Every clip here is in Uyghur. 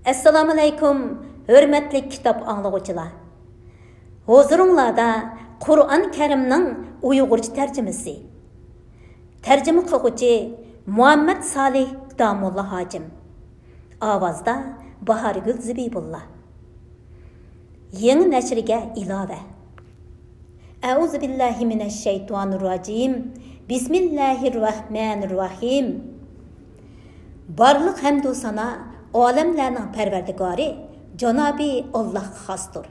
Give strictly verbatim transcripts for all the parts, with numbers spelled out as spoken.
ئەسسالامۇئەلەيكۇم، ھۆرمەتلىك كىتاب ئاڭلىغۇچىلار! ھۇزۇرۇڭلاردا قۇرئان كەرىمنىڭ ئۇيغۇرچە تەرجىمىسى. تەرجىمە قىلغۇچى مۇھەممەد سالىھ داموللا ھاجىم. ئاۋازدا باھارگۈل زىبىبۇللا. يېڭى نەشرگە ئىلاۋە. ئەئۇزۇ بىللاھى مىنەششەيتانىرراجىم. بىسمىللاھىرراھمانىرراھىم. بارلىق ھەمدۇ سانا ئالەملەرنىڭ پەرۋەردىگارى جانابى ئاللاھقا خاستۇر.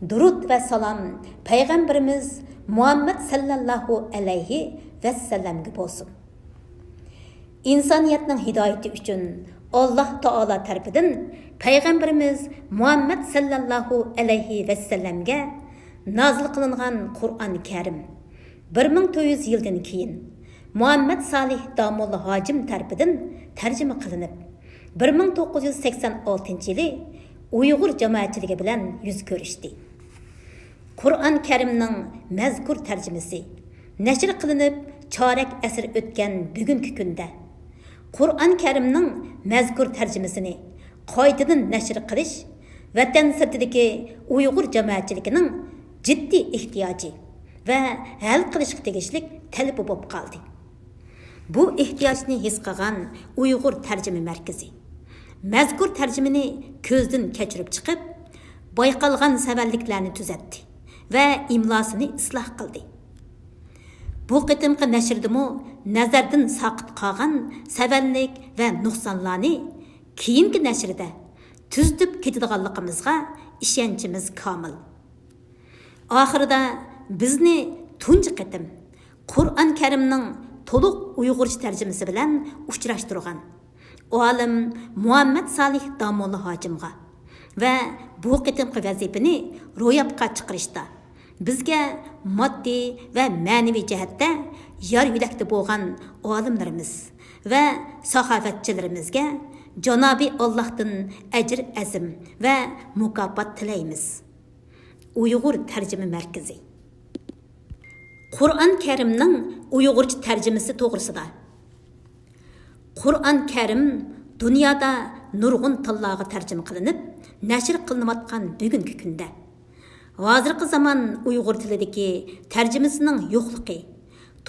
دۇرۇد ۋە سالام پەيغەمبىرىمىز مۇھەممەد سەللەللاھۇ ئەلەيھى ۋەسەللەمگە بولسۇن. ئىنسانىيەتنىڭ ھىدايىتى ئۈچۈن ئاللاھ تائالا تەرىپىدىن پەيغەمبىرىمىز مۇھەممەد سەللەللاھۇ ئەلەيھى ۋەسەللەمگە نازىل قىلىنغان قۇرئان كەرىم بىر مىڭ تۆت يۈز يىلدىن كېيىن مۇھەممەد سالىھ داموللا ھاجىم تەرىپىدىن تەرجىمە قىلىنىپ، بىر مىڭ توققۇز يۈز سەكسەن ئالتىنچى يىلى ئۇيغۇر جامائەتچىلىكى بىلەن يۈز كۆرۈشتى. قۇرئان كەرىمنىڭ مەزكۇر تەرجىمىسى نەشر قىلىنىپ چارەك ئەسىر ئۆتكەن بۈگۈنكى كۈندە، قۇرئان كەرىمنىڭ مەزكۇر تەرجىمىسىنى قايتىدىن نەشر قىلىش ۋەتەن سىرتىدىكى ئۇيغۇر جامائەتچىلىكىنىڭ جىددىي ئېھتىياجى ۋە ھەل قىلىشقا تېگىشلىك تەلىپى بولۇپ قالدى. بۇ ئېھتىياجنى ھېس قىلغان ئۇيغۇر تەرجىمە مەركىزى مەزكۇر تەرجىمىنى كۆزدىن كەچۈرۈپ چىقىپ، بايقالغان سەۋەنلىكلەرنى تۈزەتتى ۋە ئىملاسىنى ئىسلاھ قىلدى. بۇ قېتىمقى نەشردىمۇ نەزەردىن ساقىت قالغان سەۋەنلىك ۋە نۇقسانلارنى كېيىنكى نەشردە تۈزىتىپ كېتىدىغانلىقىمىزغا ئىشەنچىمىز كامىل. ئاخىرىدا بىزنى تۇنجى قېتىم قۇرئان كەرىمنىڭ تولۇق ئۇيغۇرچە تەرجىمىسى بىلەن ئۇچراشتۇرغان ئالىم مۇھەممەد سالىھ داموللا ھاجىمغا ۋە بۇ قېتىمقى ۋەزىپىنى روياپقا چىقىرىشتا بىزگە ماددىي ۋە مەنىۋى جەھەتتە يار يۆلەكتە بولغان ئالىملىرىمىز ۋە ساخاۋەتچىلىرىمىزگە جانابى ئاللاھتىن ئەجىر ئەزىم ۋە مۇكاپات تىلەيمىز. ئۇيغۇر تەرجىمە مەركىزى. قۇرئان كەرىمنىڭ ئۇيغۇرچە تەرجىمىسى توغرىسىدا. قۇرئان كەرىم دۇنيادا نۇرغۇن تىللارغا تەرجىمە قىلىنىپ، نەشر قىلىنىۋاتقان بۈگۈنكى كۈندە، ھازىرقى زامان ئۇيغۇر تىلىدىكى تەرجىمىسىنىڭ يوقلۇقى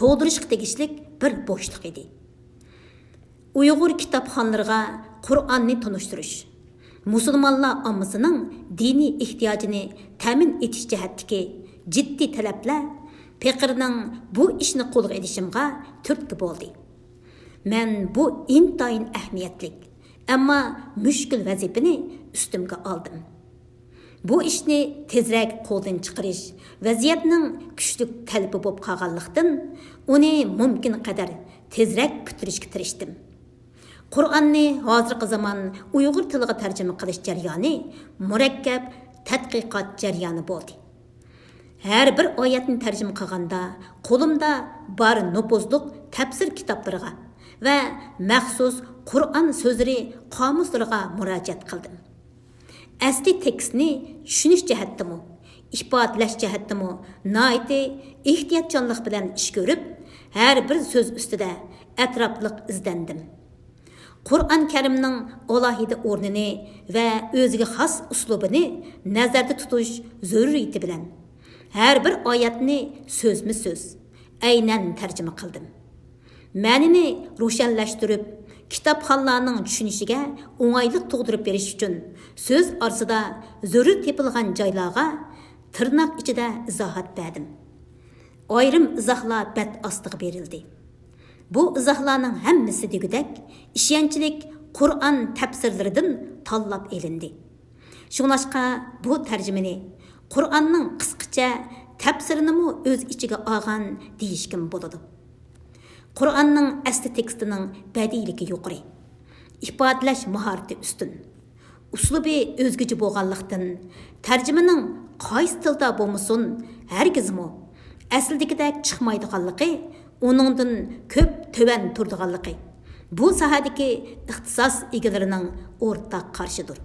تولدۇرۇشقا تېگىشلىك بىر بوشلۇق ئىدى. ئۇيغۇر كىتابخانلىرىغا قۇرئاننى تونۇشتۇرۇش، مۇسۇلمانلار ئاممىسىنىڭ دىنىي ئېھتىياجىنى تەمىن ئېتىش جەھەتتىكى جىددىي تەلەپلەر پېقىرنىڭ بۇ ئىشنى قولغا ئېلىشىمغا تۈرتكە بولدى. مەن بۇ ئىنتايىن ئەھمىيەتلىك، ئەمما مۈشكۈل ۋەزىپىنى ئۈستۈمگە ئالدىم. بۇ ئىشنى تېزرەك قولدىن چىقىرىش ۋەزىيەتنىڭ كۈچلۈك تەلىپى بولۇپ قالغانلىقتىن، ئۇنى مۇمكىن قەدەر تېزرەك پۈتتۈرۈشكە تىرىشتىم. قۇرئاننى ھازىرقى زامان ئۇيغۇر تىلىغا تەرجىمە قىلىش جەريانى مۇرەككەپ تەتقىقات جەريانى بولدى. ھەر بىر ئايەتنى تەرجىمە قىلغاندا، قولۇمدا بار نوپۇزلۇق تەپسىر كىتابلىرىغا ۋە مەخسۇس قۇرئان سۆزلىرى قامۇسلىرىغا مۇراجىئەت قىلدىم. ئەسلى تېكىستنى چۈشىنىش جەھەتتىمۇ، ئىپادىلەش جەھەتتىمۇ ناھايىتى ئېھتىياتچانلىق بىلەن ئىش كۆرۈپ، ھەر بىر سۆز ئۈستىدە ئەتراپلىق ئىزدەندىم. قۇرئان كەرىمنىڭ ئالاھىدە ئورنىنى ۋە ئۆزىگە خاس ئۇسلۇبىنى نەزەردە تۇتۇش زۆرۈرىيىتى بىلەن، ھەر بىر ئايەتنى سۆزمۇ سۆز، ئەينەن تەرجىمە قىلدىم. مەنىنى روشەنلەشتۈرۈپ، كىتابخانلارنىڭ چۈشىنىشىگە ئوڭايلىق تۇغدۇرۇپ بېرىش ئۈچۈن، سۆز ئارىسىدا زۆرۈر تېپىلغان جايلارغا تىرناق ئىچىدە ئىزاھات بەردىم. ئايرىم ئىزاھلار بەت ئاستىغا بېرىلدى. بۇ ئىزاھلارنىڭ ھەممىسى دېگۈدەك ئىشەنچلىك قۇرئان تەپسىرلىرىدىن تاللاپ ئېلىندى. شۇڭلاشقا بۇ تەرجىمىنى قۇرئاننىڭ قىسقىچە تەپسىرىنىمۇ ئۆز ئىچىگە ئالغان دېيىشكىمۇ بولىدۇ. قۇرئاننىڭ ئەسلى تېكىستىنىڭ بەدىئىيلىكى يۇقىرى، ئىپادىلەش ماھارىتى ئۈستۈن، ئۇسلۇبى ئۆزگىچە بولغانلىقتىن، تەرجىمىنىڭ قايسى تىلدا بولمىسۇن، ھەرگىزمۇ ئەسلىدىكىدەك چىقمايدىغانلىقى ئۇنىڭدىن كۆپ تۆۋەن تۇرىدىغانلىقى بۇ ساھەدىكى ئىختىساس ئىگىلىرىنىڭ ئورتاق قارىشىدۇر.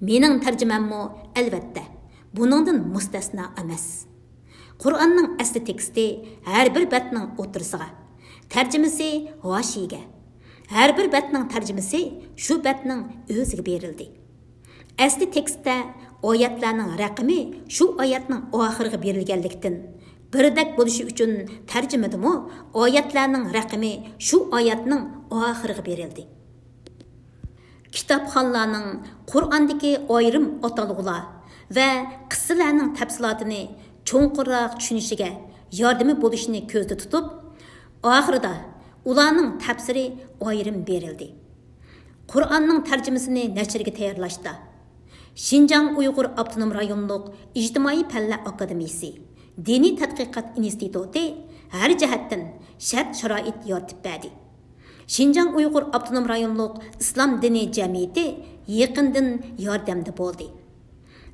مېنىڭ تەرجىمەممۇ، ئەلۋەتتە، بۇنىڭدىن مۇستەسنا ئەمەس. قۇرئاننىڭ ئەسلى تېكىستى ھەر بىر بەتنىڭ ئوتتۇرىسىغا، تەرجىمىسى ھاشىيىگە، ھەر بىر بەتنىڭ تەرجىمىسى شۇ بەتنىڭ ئۆزىگە بېرىلدى. ئەسلى تېكىستتە ئايەتلەرنىڭ رەقىمى شۇ ئايەتنىڭ ئاخىرىغا بېرىلگەنلىكتىن، بىردەك بولۇشى ئۈچۈن تەرجىمىدىمۇ ئايەتلەرنىڭ رەقىمى شۇ ئايەتنىڭ ئاخىرىغا بېرىلدى. كىتابخانلارنىڭ قۇرئاندىكى ئايرىم ئاتالغۇلار ۋە قىسسىلەرنىڭ تەپسىلاتىنى چوڭقۇرراق چۈشىنىشىگە ياردىمى بولۇشىنى كۆزدە تۇتۇپ، ئاخىرىدا ئۇلارنىڭ تەپسىرى ئايرىم بېرىلدى. قۇرئاننىڭ تەرجىمىسىنى نەشرگە تەييارلاشتا، شىنجاڭ ئۇيغۇر ئاپتونوم رايونلۇق ئىجتىمائىي پەنلەر ئاكادېمىيىسى دىنىي تەتقىقات ئىنستىتۇتى ھەر جەھەتتىن شەرت-شارائىت يارىتىپ بەردى. شىنجاڭ ئۇيغۇر ئاپتونوم رايونلۇق ئىسلام دىنىي جەمئىيىتى يېقىندىن ياردەمدە بولدى.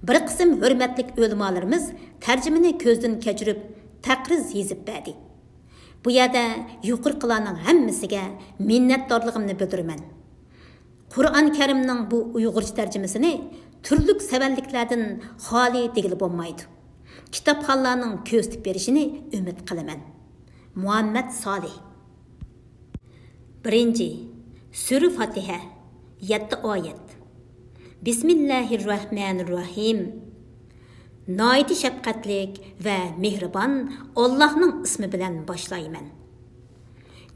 بىر قىسىم ھۆرمەتلىك ئۆلىمالىرىمىز تەرجىمىنى كۆزدىن كەچۈرۈپ، تەقرىز يېزىپ بەردى. بۇ يەردە يۇقىرىقىلارنىڭ ھەممىسىگە مىننەتدارلىقىمنى بىلدۈرىمەن. قۇرئان كەرىمنىڭ بۇ ئۇيغۇرچە تەرجىمىسىنى تۈرلۈك سەۋەنلىكلەردىن خالىي دېگىلى بولمايدۇ. كىتابخانلارنىڭ كۆزىتىپ بېرىشىنى ئۈمىد قىلىمەن. مۇھەممەد سالىھ. بىرىنچى، سۈرە فاتىھە، يەتتە ئايەت. بىسمىللاھىررەھمانىررەھىم. ناھايىتى شەپقەتلىك ۋە مېھرىبان ئاللاھنىڭ ئىسمى بىلەن باشلايمەن.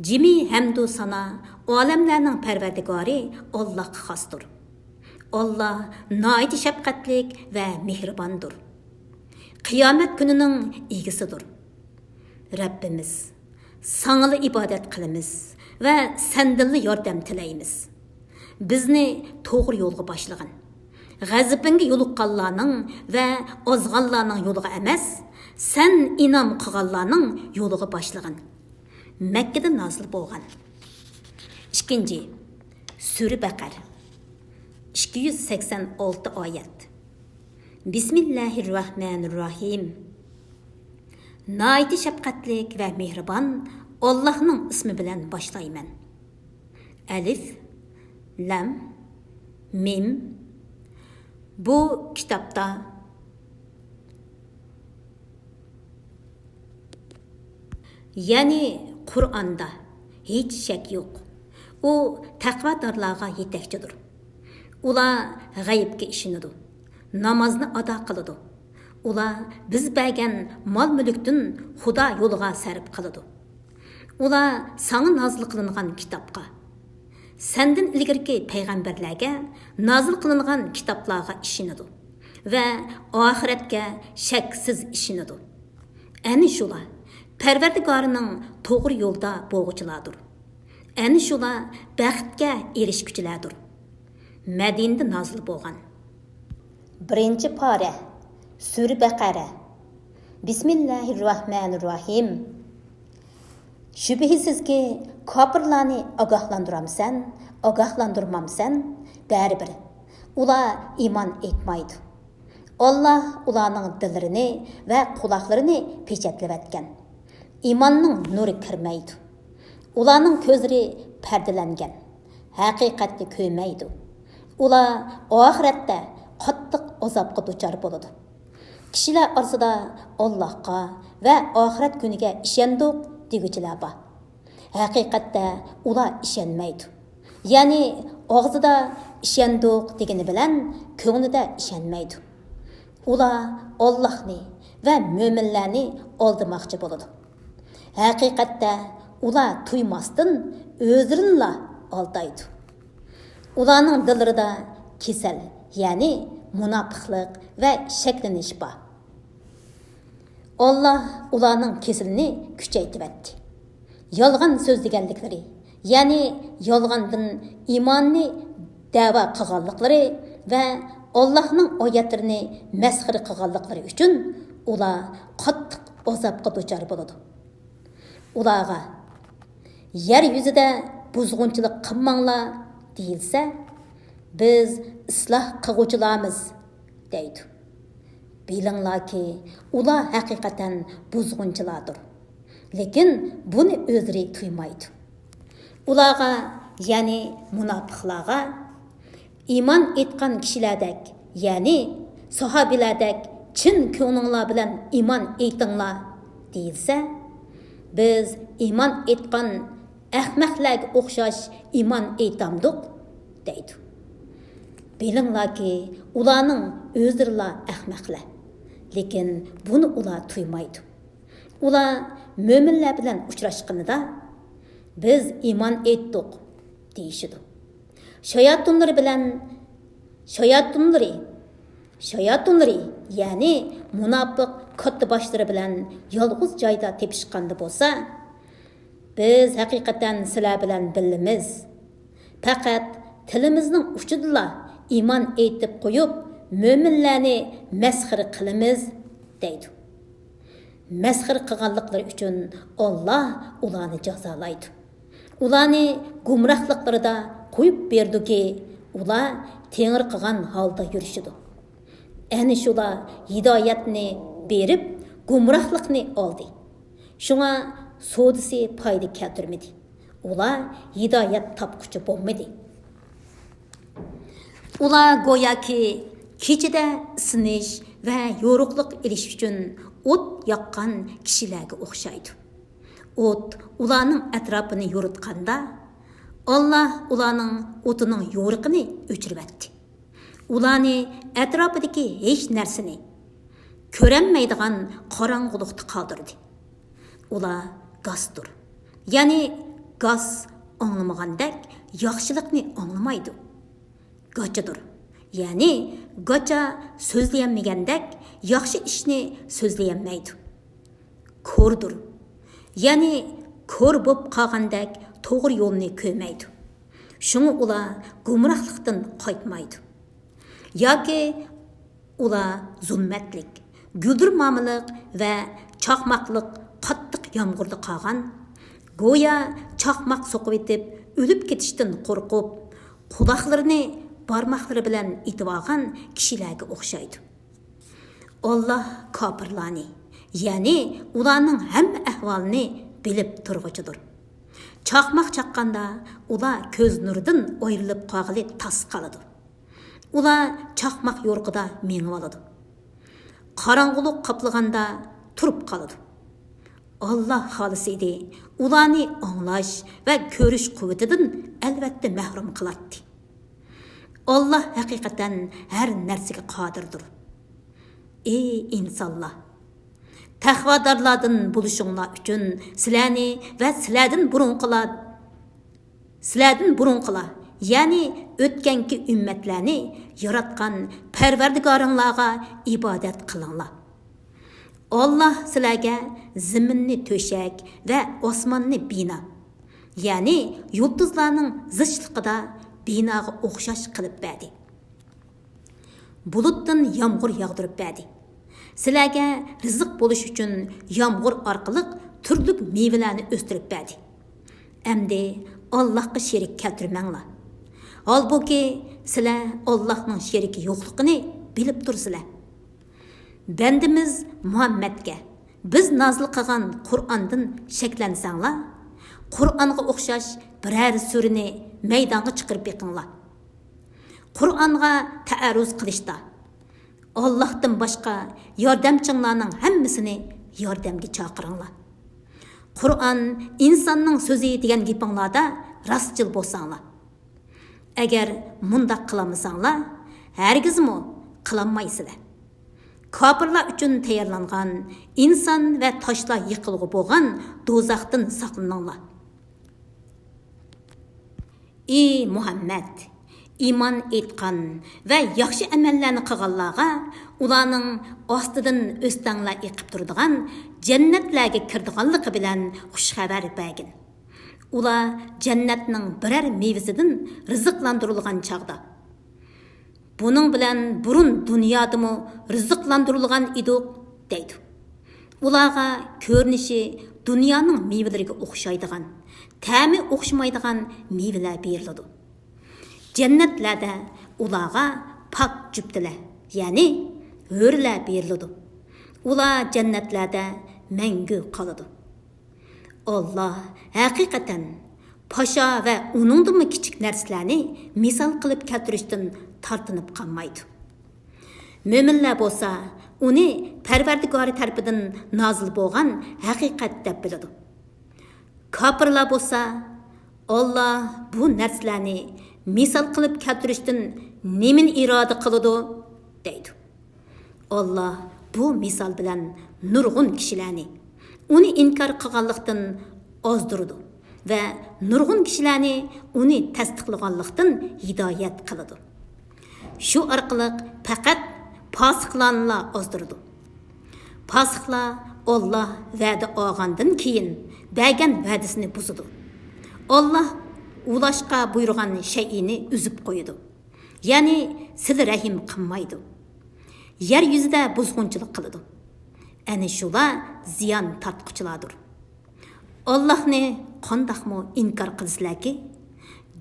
جىمى ھەمدۇ سانا ئالەملەرنىڭ پەرۋەردىگارى ئاللاھقا خاستۇر. ئاللاھ ناھايىتى شەپقەتلىك ۋە مېھرىباندۇر. قىيامەت كۈنىنىڭ ئىگىسىدۇر. رەببىمىز، ساڭىلا ئىبادەت قىلىمىز ۋە سەندىنلا ياردەم تىلەيمىز. بىزنى توغرا يولغا باشلىغىن. غەزىپىڭگە يولۇققانلارنىڭ ۋە ئازغانلارنىڭ يولىغا ئەمەس، سەن ئىنئام قىلغانلارنىڭ يولىغا باشلىغىن. مەككىدە نازىل بولغان. ئىككىنچى، سۈرە بەقەر. ئىككى يۈز سەكسەن ئالتە ئايەت. بىسمىللاھىررەھمانىررەھىم. ناھايىتى شەپقەتلىك ۋە مېھرىبان ئاللاھنىڭ ئىسمى بىلەن باشلايمەن. ئەلىف، لام، مىم. بۇ كىتابتا، يەنى قۇرئاندا ھېچ شەك يوق. ئۇ تەقۋادارلارغا يېتەكچىدۇر. ئۇلار غەيىبكە ئىشىنىدۇ، نامازنى ئادا قىلىدۇ. ئۇلار بىز بەرگەن مال-مۈلۈكتىن خۇدا يولىغا سەرپ قىلىدۇ. ئۇلار ساڭا نازىل قىلىنغان كىتابقا، سەندىن ئىلگىرىكى پەيغەمبەرلەرگە نازىل قىلىنغان كىتابلارغا ئىشىنىدۇ ۋە ئاخىرەتكە شەكسىز ئىشىنىدۇ. ئەنە شۇلار پەرۋەردىگارىنىڭ توغرا يولدا بولغۇچىلاردۇر. ئەنە شۇلار بەختكە ئېرىشكۈچىلەردۇر. مەدىنىدە نازىل بولغان. بىرىنچى پارە، سۈرە بەقەرە. بىسمىللاھىررەھمانىررەھىم. شۈبھىسىزكى، كاپىرلارنى ئاگاھلاندۇرامسەن، ئاگاھلاندۇرمامسەن، بەرىبىر ئۇلار ئىمان ئېيتمايدۇ. ئاللاھ ئۇلارنىڭ دىللىرىنى ۋە قۇلاقلىرىنى پېچەتلىۋەتكەن. ئىماننىڭ نۇرى كىرمەيدۇ. ئۇلارنىڭ كۆزلىرى پەردىلەنگەن، ھەقىقەتنى كۆرمەيدۇ. ئۇلار ئاخىرەتتە قاتتىق ئازابقا دۇچار بولىدۇ. كىشىلەر ئارىسىدا ئاللاھقا ۋە ئاخىرەت كۈنىگە ئىشەندۇق دېگۈچىلەر بار. ھەقىقەتتە ئۇلار ئىشەنمەيدۇ. يەنى ئاغزىدا ئىشەندۇق دېگىنى بىلەن كۆڭلىدە ئىشەنمەيدۇ. ئۇلار ئاللاھنى ۋە مۆمىنلەرنى ئالدىماقچى بولىدۇ. ھەقىقەتتە ئۇلار تۇيماستىن ئۆزلىرىنىلا ئالدايدۇ. ئۇلارنىڭ دىللىرىدا كېسەل، يەنى مۇناپىقلىق ۋە شەكلىنىش بار. ئاللاھ ئۇلارنىڭ كېسىلىنى كۈچەيتىۋەتتى. يالغان سۆزلىگەنلىكلىرى، يەنى يالغاندىن ئىماننى دەۋا قىلغانلىقلىرى ۋە ئاللاھنىڭ ئايەتلىرىنى مەسخىرە قىلغانلىقلىرى ئۈچۈن ئۇلار قاتتىق ئازابقا دۇچار بولىدۇ. ئۇلارغا، يەر يۈزىدە بۇزغۇنچىلىق قىلماڭلار دېيىلسە، بىز ئىسلاھ قىلغۇچىلارمىز دەيدۇ. بىلىڭلاركى، ئۇلار ھەقىقەتەن بۇزغۇنچىلاردۇر. لېكىن بۇنى ئۆزلىرى تۇيمايدۇ. ئۇلارغا، يەنى مۇناپىقلارغا، ئىمان ئېيتقان كىشىلەردەك، يەنى ساھابىلەردەك چىن كۆڭلۈڭلار بىلەن ئىمان ئېيتىڭلار دېيىلسە، بىز ئىمان ئېيتقان ئەخمەقلەرگە ئوخشاش ئىمان ئېيتامدۇق؟ دەيدۇ. بىلىڭلاركى، ئۇلارنىڭ ئۆزلىرىلا ئەخمەقلەر. لېكىن بۇنى ئۇلار تۇيمايدۇ. ئۇلار مۆمىنلەر بىلەن ئۇچراشقىنىدا، «بىز ئىمان ئېيتتۇق» دېيىشىدۇ. شاياتۇنلىرى بىلەن، شاياتۇنلىرى، شاياتۇنلىرى، يەنى مۇناپىق كاتتىباشلىرى بىلەن يالغۇز جايدا تېپىشقاندا بولسا، «بىز ھەقىقەتەن سىلەر بىلەن بىللىمىز. پەقەت تىلىمىزنىڭ ئۇچىدىلا ئىمان ئېيتىپ قويۇپ، مۆمىنلەرنى مەسخىرە قىلىمىز» دەيدۇ. مەسخىرە قىلغانلىقلىرى ئۈچۈن ئاللا ئۇلارنى جازالايدۇ. ئۇلارنى گۇمراھلىقلىرىدا قويۇپ بېرىدۇكى، ئۇلار تېڭىرقىغان ھالدا يۈرۈشىدۇ. ئەنە شۇلار ھىدايەتنى بېرىپ، گۇمراھلىقنى ئالدى. شۇڭا سودىسى پايدا كەلتۈرمىدى. ئۇلار ھىدايەت تاپقۇچى بولمىدى. ئۇلار گوياكى كېچىدە ئىسسىنىش ۋە يورۇقلۇق ئېلىش ئۈچۈن ئوت ياققان كىشىلەرگە ئوخشايدۇ. ئوت ئۇلارنىڭ ئەتراپىنى يورۇتقاندا، ئاللا ئۇلارنىڭ ئوتىنىڭ يورۇقىنى ئۆچۈرۈۋەتتى. ئۇلارنى ئەتراپىدىكى ھېچ نەرسىنى كۆرەلمەيدىغان قاراڭغۇلۇقتا قالدۇردى. ئۇلار گاسدۇر. يەنى گاس ئاڭلىمىغاندەك ياخشىلىقنى ئاڭلىمايدۇ. گاچىدۇر. يەنى گاچا سۆزلىيەلمىگەندەك ياخشى ئىشنى سۆزلىيەلمەيدۇ. كوردۇر. يەنى كور بولۇپ قالغاندەك توغرا يولنى كۆرمەيدۇ. شۇڭا ئۇلار گۇمراھلىقتىن قايتمايدۇ. ياكى ئۇلار زۇلمەتلىك، گۈلدۈرمامىلىق ۋە چاقماقلىق قاتتىق يامغۇردا قالغان، گويا چاقماق سوقۇۋېتىپ ئۆلۈپ كېتىشتىن قورقۇپ، قۇلاقلىرىنى بارماقلىرى بىلەن ئېتىۋالغان كىشىلەرگە ئوخشايدۇ. ئاللا كاپىرلارنى، يەنى ئۇلارنىڭ ھەممە ئەھۋالىنى بىلىپ تۇرغۇچىدۇر. چاقماق چاققاندا ئۇلار كۆز نۇرىدىن ئايرىلىپ قالغىلى تاس قالىدۇ. ئۇلار چاقماق يورۇقىدا مېڭىۋالىدۇ. قاراڭغۇلۇق قاپلىغاندا تۇرۇپ قالىدۇ. ئاللا خالىسىدى، ئۇلارنى ئاڭلاش ۋە كۆرۈش قۇۋۋىتىدىن ئەلۋەتتە مەھرۇم قىلاتتى. ئاللا ھەقىقەتەن ھەر نەرسىگە قادىردۇر. ئى ئىنسانلار! تەقۋادارلاردىن بولۇشۇڭلار ئۈچۈن سىلەرنى ۋە سىلەردىن بۇرۇنقىلار، سىلەردىن بۇرۇنقىلار، يەنى ئۆتكەنكى ئۈممەتلەرنى ياراتقان پەرۋەردىگارىڭلارغا ئىبادەت قىلىڭلار. ئاللا سىلەرگە زېمىننى تۆشەك ۋە ئاسماننى بىنا، يەنى يۇلتۇزلارنىڭ زىچلىقىدا بىناغا ئوخشاش قىلىپ بەردى. بۇلۇتتىن يامغۇر ياغدۇرۇپ بەردى. سىلەرگە رىزىق بولۇش ئۈچۈن يامغۇر ئارقىلىق تۈرلۈك مېۋىلەرنى ئۆستۈرۈپ بەردى. ئەمدى ئاللاھقا شېرىك كەلتۈرمەڭلار. ھالبۇكى، سىلەر ئاللاھنىڭ شېرىكى يوقلۇقىنى بىلىپ تۇرسىلەر. بەندىمىز مۇھەممەدكە بىز نازىل قىلغان قۇرئاندىن شەكلەنسەڭلار، قۇرئانغا ئوخشاش بىرەر سۈرىنى مەيدانغا چىقىرىپ بېقىڭلار. قۇرئانغا تەئەررۇز قىلىشتا، ئاللاھتىن باشقا ياردەمچىڭلارنىڭ ھەممىسىنى ياردەمگە چاقىرىڭلار. قۇرئان ئىنساننىڭ سۆزى دېگەن گېپىڭلاردا راستچىل بولساڭلار. ئەگەر مۇنداق قىلالمىساڭلار، ھەرگىزمۇ قىلالمايسىلەر. كاپىرلار ئۈچۈن تەييارلانغان ئىنسان ۋە تاشلار يېقىلغۇ بولغان دوزاختىن ساقلىنىڭلار. ئى مۇھەممەد! ئىمان ئېيتقان ۋە ياخشى ئەمەللەرنى قىلغانلارغا ئۇلارنىڭ ئاستىدىن ئۆستەڭلەر ئېقىپ تۇرىدىغان جەننەتلەرگە كىرىدىغانلىقى بىلەن خۇش خەۋەر بەرگىن. ئۇلار جەننەتنىڭ بىرەر مېۋىسىدىن رىزىقلاندۇرۇلغان چاغدا، «بۇنىڭ بىلەن بۇرۇن دۇنيادىمۇ رىزىقلاندۇرۇلغان ئىدۇق» دەيدۇ. ئۇلارغا كۆرۈنۈشى دۇنيانىڭ مېۋىلىرىگە ئوخشايدىغان، تەمى ئوخشىمايدىغان مېۋىلەر بېرىلىدۇ. جەننەتلەردە ئۇلارغا پاك جۈپتىلەر، يەنى ھۆرلەر بېرىلىدۇ. ئۇلار جەننەتلەردە مەڭگۈ قالىدۇ. ئاللا ھەقىقەتەن پاشا ۋە ئۇنىڭدىنمۇ كىچىك نەرسىلەرنى مىسال قىلىپ كەلتۈرۈشتىن تارتىنىپ قالمايدۇ. مۆمىنلەر بولسا ئۇنى پەرۋەردىگارى تەرىپىدىن نازىل بولغان ھەقىقەت دەپ بىلىدۇ. كاپىرلار بولسا ئاللا بۇ نەرسىلەرنى مىسال قىلىپ كەلتۈرۈشتىن نېمىنى ئىرادە قىلىدۇ؟ دەيدۇ. ئاللا بۇ مىسال بىلەن نۇرغۇن كىشىلەرنى ئۇنى ئىنكار قىلغانلىقتىن ئازدۇرىدۇ ۋە نۇرغۇن كىشىلەرنى ئۇنى تەستىقلىغانلىقتىن ھىدايەت قىلىدۇ. شۇ ئارقىلىق پەقەت پاسىقلارنىلا ئازدۇرىدۇ. پاسىقلار ئاللا ۋەدە ئالغاندىن كېيىن بەرگەن ۋەدىسىنى بۇزىدۇ. ئاللا ئۇلاشقا بۇيرۇغان شەيئىنى ئۈزۈپ قويىدۇ. يەنى سىلە رەھىم قىلمايدۇ. يەر يۈزىدە بۇزغۇنچىلىق قىلىدۇ. ئەنە شۇلار زىيان تارتقۇچىلاردۇر. ئاللاھنى قانداقمۇ ئىنكار قىلىسىلەركى؟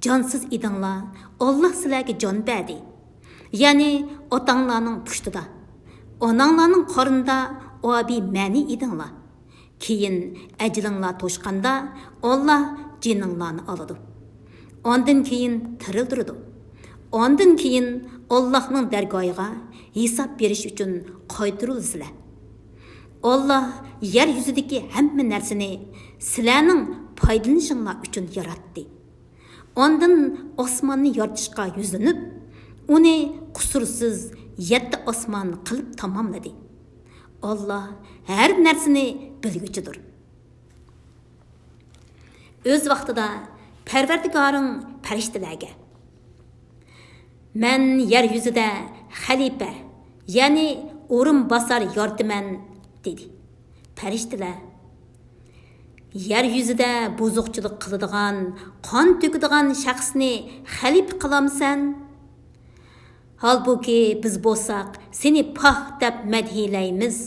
جانسىز ئىدىڭلار، ئاللاھ سىلەرگە جان بەردى. يەنى ئاتاڭلارنىڭ پۇشتىدا، ئاناڭلارنىڭ قارنىدا ئابىمەنى ئىدىڭلار. كېيىن ئەجىلىڭلار توشقاندا، ئاللاھ جېنىڭلارنى ئالىدۇ. ئاندىن كېيىن تىرىلدۈرىدۇ. ئاندىن كېيىن ئاللاھنىڭ دەرگاھىغا ھېساب بېرىش ئۈچۈن قايتۇرۇلىسىلەر. ئاللاھ يەر يۈزىدىكى ھەممە نەرسىنى سىلەرنىڭ پايدىلىنىشىڭلار ئۈچۈن ياراتتى. ئاندىن ئاسماننى يارىتىشقا يۈزلىنىپ، ئۇنى قۇسۇرسىز يەتتە ئاسمان قىلىپ تاماملىدى. ئاللاھ ھەر نەرسىنى بىلگۈچىدۇر. ئۆز ۋاقتىدا پەرۋەردىگارىڭ پەرىشتىلەرگە، مەن يەر يۈزىدە خەلىپە، يەنى ئورۇنباسار يارىتىمەن، دېدى. پەرىشتىلەر، يەر يۈزىدە بۇزۇقچىلىق قىلىدىغان، قان تۆكىدىغان شەخسنى خەلىپە قىلامسەن؟ ھالبۇكى، بىز بولساق سېنى پاك دەپ مەدھىيلەيمىز،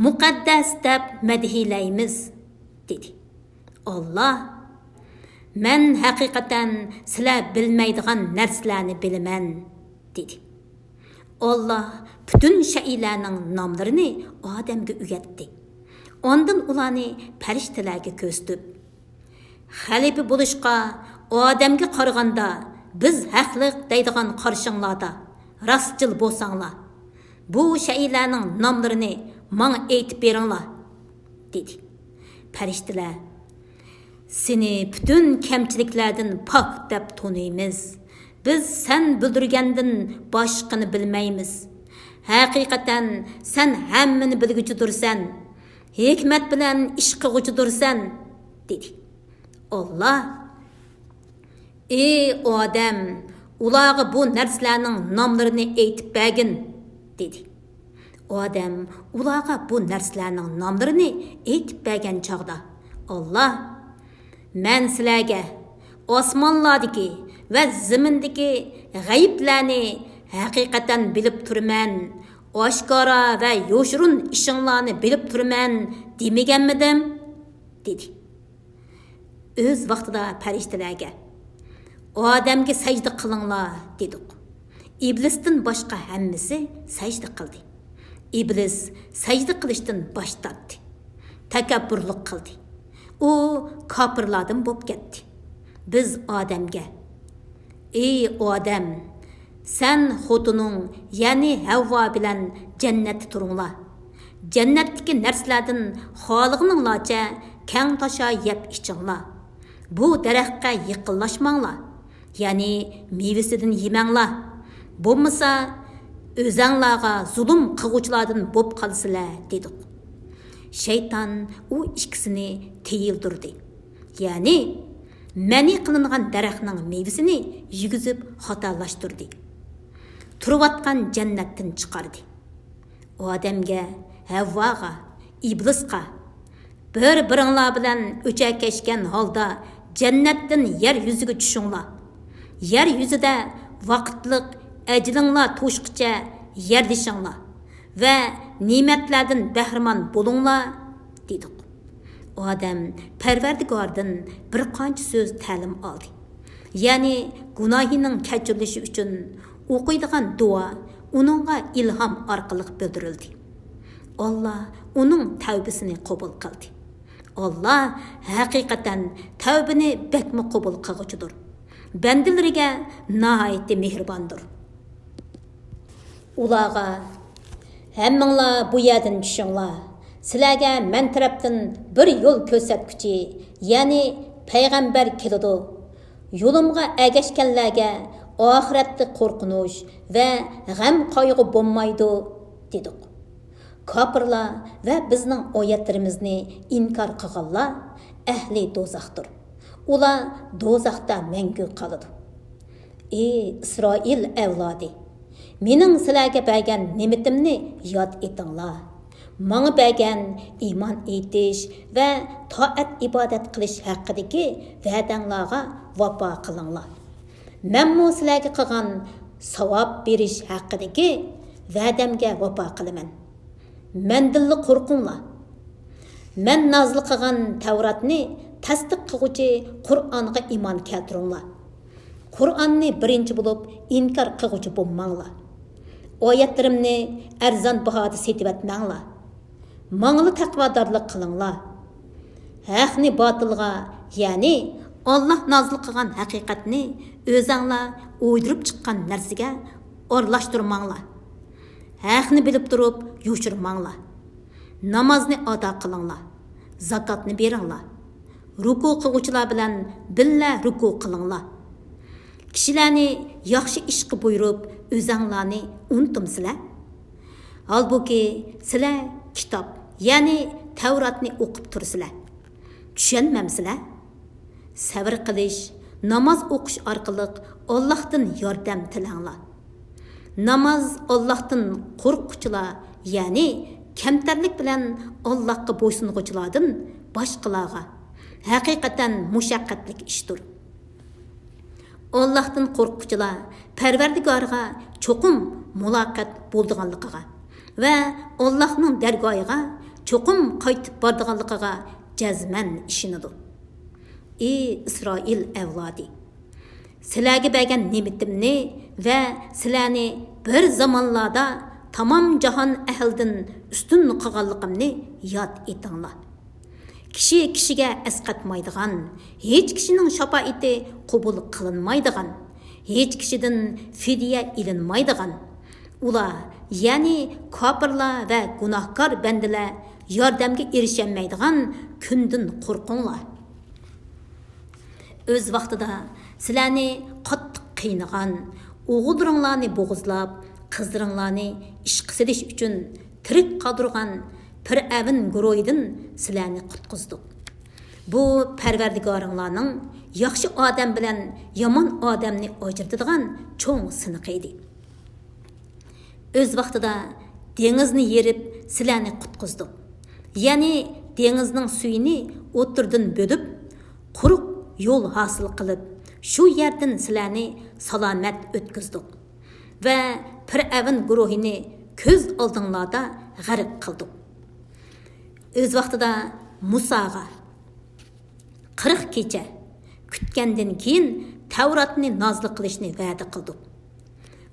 مۇقەددەس دەپ مەدھىيلەيمىز، دېدى. ئاللاھ، مەن ھەقىقەتەن سىلەر بىلمەيدىغان نەرسىلەرنى بىلىمەن، دېدى. ئاللاھ پۈتۈن شەيئىلەرنىڭ ناملىرىنى ئادەمگە ئۆگەتتى. ئاندىن ئۇلارنى پەرىشتىلەرگە كۆرسىتىپ، خەلىپە بولۇشقا ئادەمگە قارىغاندا بىز ھەقلىق دەيدىغان قارىشىڭلاردا راستچىل بولساڭلار، بۇ شەيئىلەرنىڭ ناملىرىنى ماڭا ئېيتىپ بېرىڭلار، دېدى. پەرىشتىلەر، سېنى پۈتۈن كەمچىلىكلەردىن پاك دەپ تونۇيمىز. بىز سەن بىلدۈرگەندىن باشقىنى بىلمەيمىز. ھەقىقەتەن سەن ھەممىنى بىلگۈچىدۇرسەن، ھېكمەت بىلەن ئىش قىلغۇچىدۇرسەن، دېدى. ئاللاھ، ئى ئادەم، ئۇلارغا بۇ نەرسىلەرنىڭ ناملىرىنى ئېيتىپ بەرگىن، دېدى. ئادەم ئۇلارغا بۇ نەرسىلەرنىڭ ناملىرىنى ئېيتىپ بەرگەن چاغدا، ئاللاھ، مەن سىلەرگە ئاسمانلاردىكى ۋە زېمىندىكى غەيىبلەرنى ھەقىقەتەن بىلىپ تۇرىمەن، ئاشكارا ۋە يوشۇرۇن ئىشىڭلارنى بىلىپ تۇرىمەن دېمىگەنمىدىم؟ دېدى. ئۆز ۋاقتىدا پەرىشتىلەرگە، ئادەمگە سەجدە قىلىڭلار، دېدۇق. ئىبلىستىن باشقا ھەممىسى سەجدە قىلدى. ئىبلىس سەجدە قىلىشتىن باش تارتتى. تەكەببۇرلۇق قىلدى. ئۇ كاپىرلاردىن بولۇپ كەتتى. بىز ئادەمگە، ئى ئادەم، سەن خوتۇنۇڭ، يەنى ھەۋۋا بىلەن جەننەتتە تۇرۇڭلار. جەننەتتىكى نەرسىلەردىن خالىغىنىڭلارچە كەڭ تاشا يەپ ئىچىڭلار. بۇ دەرەخكە يېقىنلاشماڭلار، يەنى مېۋىسىدىن يېمەڭلار. بولمىسا، ئۆزەڭلارغا زۇلۇم قىلغۇچىلاردىن بولۇپ قالىسىلەر، دېدۇق. شەيتان ئۇ ئىككىسىنى تىيىلدۈردى. يەنى، مەنئى قىلىنغان دەرەخنىڭ مېۋىسىنى يېگۈزۈپ خاتالاشتۇردى. تۇرۇۋاتقان جەننەتتىن چىقاردى. ئادەمگە، ھەۋۋاغا، ئىبلىسقا، بىر-بىرىڭلار بىلەن ئۆچەركەشكەن ھالدا جەننەتتىن يەر يۈزىگە چۈشۈڭلار. يەر يۈزىدە ۋاقىتلىق ئەجىلىڭلار توشقىچە يەرلىشىڭلار ۋە نېمەتلەردىن بەھرىمەن بولۇڭلار، دېدۇق. ئادەم پەرۋەردىگاردىن بىر قانچە سۆز تەلىم ئالدى. يەنى گۇناھىنىڭ كەچۈرۈلۈشى ئۈچۈن ئوقۇيدىغان دۇئا ئۇنىڭغا ئىلھام ئارقىلىق بىلدۈرۈلدى. ئاللا ئۇنىڭ تەۋبىسىنى قوبۇل قىلدى. ئاللا ھەقىقەتەن تەۋبىنى بەكمۇ قوبۇل قىلغۇچىدۇر. بەندىلىرىگە ناھايىتى مېھرىباندۇر. ئۇلارغا، ھەممىڭلار بۇ يەردىن چۈشۈڭلار. سىلەرگە مەن تەرەپتىن بىر يول كۆرسەتكۈچى، يەنى پەيغەمبەر كېلىدۇ، يولۇمغا ئەگەشكەنلەرگە ئاخىرەتتە قورقۇنچ ۋە غەم-قايغۇ بولمايدۇ، دېدۇق. كاپىرلار ۋە بىزنىڭ ئايەتلىرىمىزنى ئىنكار قىلغانلار ئەھلى دوزاختۇر. ئۇلار دوزاختا مەڭگۈ قالىدۇ. ئى ئىسرائىل ئەۋلادى! مېنىڭ سىلەرگە بەرگەن نېمىتىمنى ياد ئېتىڭلار. ماڭا بەرگەن ئىمان ئېيتىش ۋە تائەت-ئىبادەت قىلىش ھەققىدىكى ۋەدەڭلارغا ۋاپا قىلىڭلار. مەنمۇ سىلەرگە قىلغان ساۋاب بېرىش ھەققىدىكى ۋەدەمگە ۋاپا قىلىمەن. مەندىنلا قورقۇڭلار. مەن نازىل قىلغان تەۋراتنى تەستىق قىلغۇچى قۇرئانغا ئىمان كەلتۈرۈڭلار. قۇرئاننى بىرىنچى بولۇپ ئىنكار قىلغۇچى بولماڭلار. ئايەتلىرىمنى ئەرزان باھادا سېتىۋەتمەڭلار. ماڭىلا تەقۋادارلىق قىلىڭلار. ھەقنى باتىلغا، يەنى ئاللاھ نازىل قىلغان ھەقىقەتنى ئۆزەڭلار ئويدۇرۇپ چىققان نەرسىگە ئارىلاشتۇرماڭلار. ھەقنى بىلىپ تۇرۇپ يوشۇرماڭلار. نامازنى ئادا قىلىڭلار. زاكاتنى بېرىڭلار. رۇكۇ قىلغۇچىلار بىلەن بىللە رۇكۇ قىلىڭلار. كىشىلەرنى ياخشى ئىشقا بۇيرۇپ، ئۆزەڭلارنى ئۇنتۇمسىلەر؟ ھالبۇكى، سىلەر كىتاب، يەنى تەۋراتنى ئوقۇپ تۇرسىلەر. چۈشەنمەمسىلەر؟ سەۋر قىلىش، ناماز ئوقۇش ئارقىلىق ئاللاھتىن ياردەم تىلەڭلار. ناماز ئاللاھتىن قورققۇچىلار، يەنى كەمتەرلىك بىلەن ئاللاھقا بويسۇنغۇچىلاردىن باشقىلارغا ھەقىقەتەن مۇشەققەتلىك ئىشتۇر. ئاللاھتىن قورققۇچىلار پەرۋەردىگارىغا چوقۇم مۇلاقات بولىدىغانلىقىغا ۋە ئاللاھنىڭ دەرگاھىغا چوقۇم قايتىپ بارىدىغانلىقىغا جەزمەن ئىشىنىدۇ. ئى ئىسرائىل ئەۋلادى! سىلەرگە بەرگەن نېمىتىمنى ۋە سىلەرنى بىر زامانلاردا تامام جاھان ئەھلىدىن ئۈستۈن قىلغانلىقىمنى ياد ئېتىڭلار. كىشى كىشىگە ئەسقاتمايدىغان، ھېچ كىشىنىڭ شاپائىتى قوبۇل قىلىنمايدىغان، ھېچ كىشىدىن فىدىيە ئېلىنمايدىغان، ئۇلار، يەنى كاپىرلار ۋە گۇناھكار بەندىلەر ياردەمگە ئېرىشەلمەيدىغان كۈندىن قورقۇڭلار. ئۆز ۋاقتىدا سىلەرنى قاتتىق قىينىغان، ئوغۇللىرىڭلارنى بوغۇزلاپ، قىزلىرىڭلارنى ئىشقا سېلىش ئۈچۈن تىرىك قالدۇرغان پىرئەۋن گۇرۇھىدىن سىلەرنى قۇتقۇزدۇق. بۇ پەرۋەردىگارىڭلارنىڭ ياخشى ئادەم بىلەن يامان ئادەمنى ئاجرىتىدىغان چوڭ سىنىقى ئىدى. ئۆز ۋاقتىدا دېڭىزنى يېرىپ سىلەرنى قۇتقۇزدۇق. يەنى دېڭىزنىڭ سۈيىنى ئوتتۇرىدىن بۆلۈپ، قۇرۇق يول ھاسىل قىلىپ، شۇ يەردىن سىلەرنى سالامەت ئۆتكۈزدۇق ۋە پىرئەۋن گۇرۇھىنى كۆز ئالدىڭلاردا غەرق قىلدۇق. ئۆز ۋاقتىدا مۇساغا قىرىق كېچە كۈتكەندىن كېيىن تەۋراتنى نازىل قىلىشنى ۋەدە قىلدۇق.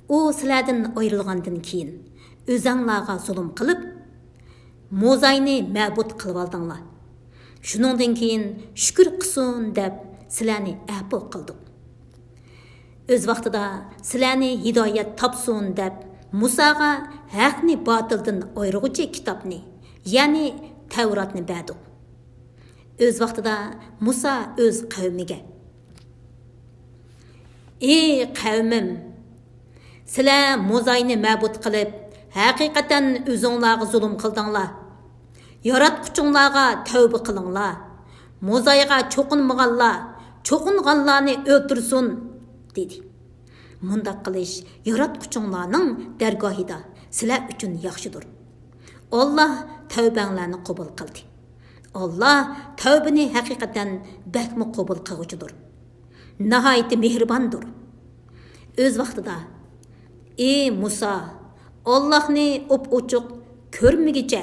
ئۇ سىلەردىن ئايرىلغاندىن كېيىن ئۆزەڭلارغا زۇلۇم قىلىپ، موزاينى مەبۇد قىلىۋالدىڭلار. شۇنىڭدىن كېيىن شۈكۈر قىلسۇن دەپ سىلەرنى ئەپۇ قىلدۇق. ئۆز ۋاقتىدا سىلەرنى ھىدايەت تاپسۇن دەپ مۇساغا ھەقنى باتىلدىن ئايرىغۇچى كىتابنى، يەنى تەۋراتنى بەردۇق. ئۆز ۋاقتىدا مۇسا ئۆز قەۋمىگە، ئى قەۋمىم! سىلەر موزاينى مەبۇد قىلىپ، ھەقىقەتەن ئۆزۈڭلارغا زۇلۇم قىلدىڭلار. ياراتقۇچۇڭلارغا تەۋبە قىلىڭلار. موزايغا چوقۇنمىغانلار چوقۇنغانلارنى ئۆلتۈرسۇن، دېدى. مۇنداق قىلىش ياراتقۇچۇڭلارنىڭ دەرگاھىدا سىلەر ئۈچۈن ياخشىدۇر. ئاللاھ تەۋبەڭلارنى قوبۇل قىلدى. ئاللاھ تەۋبىنى ھەقىقەتەن بەكمۇ قوبۇل قىلغۇچىدۇر. ناھايىتى مېھرىباندۇر. ئۆز ۋاقتىدا، ئى مۇسا، ئاللاھنى ئوپئوچۇق كۆرمىگۈچە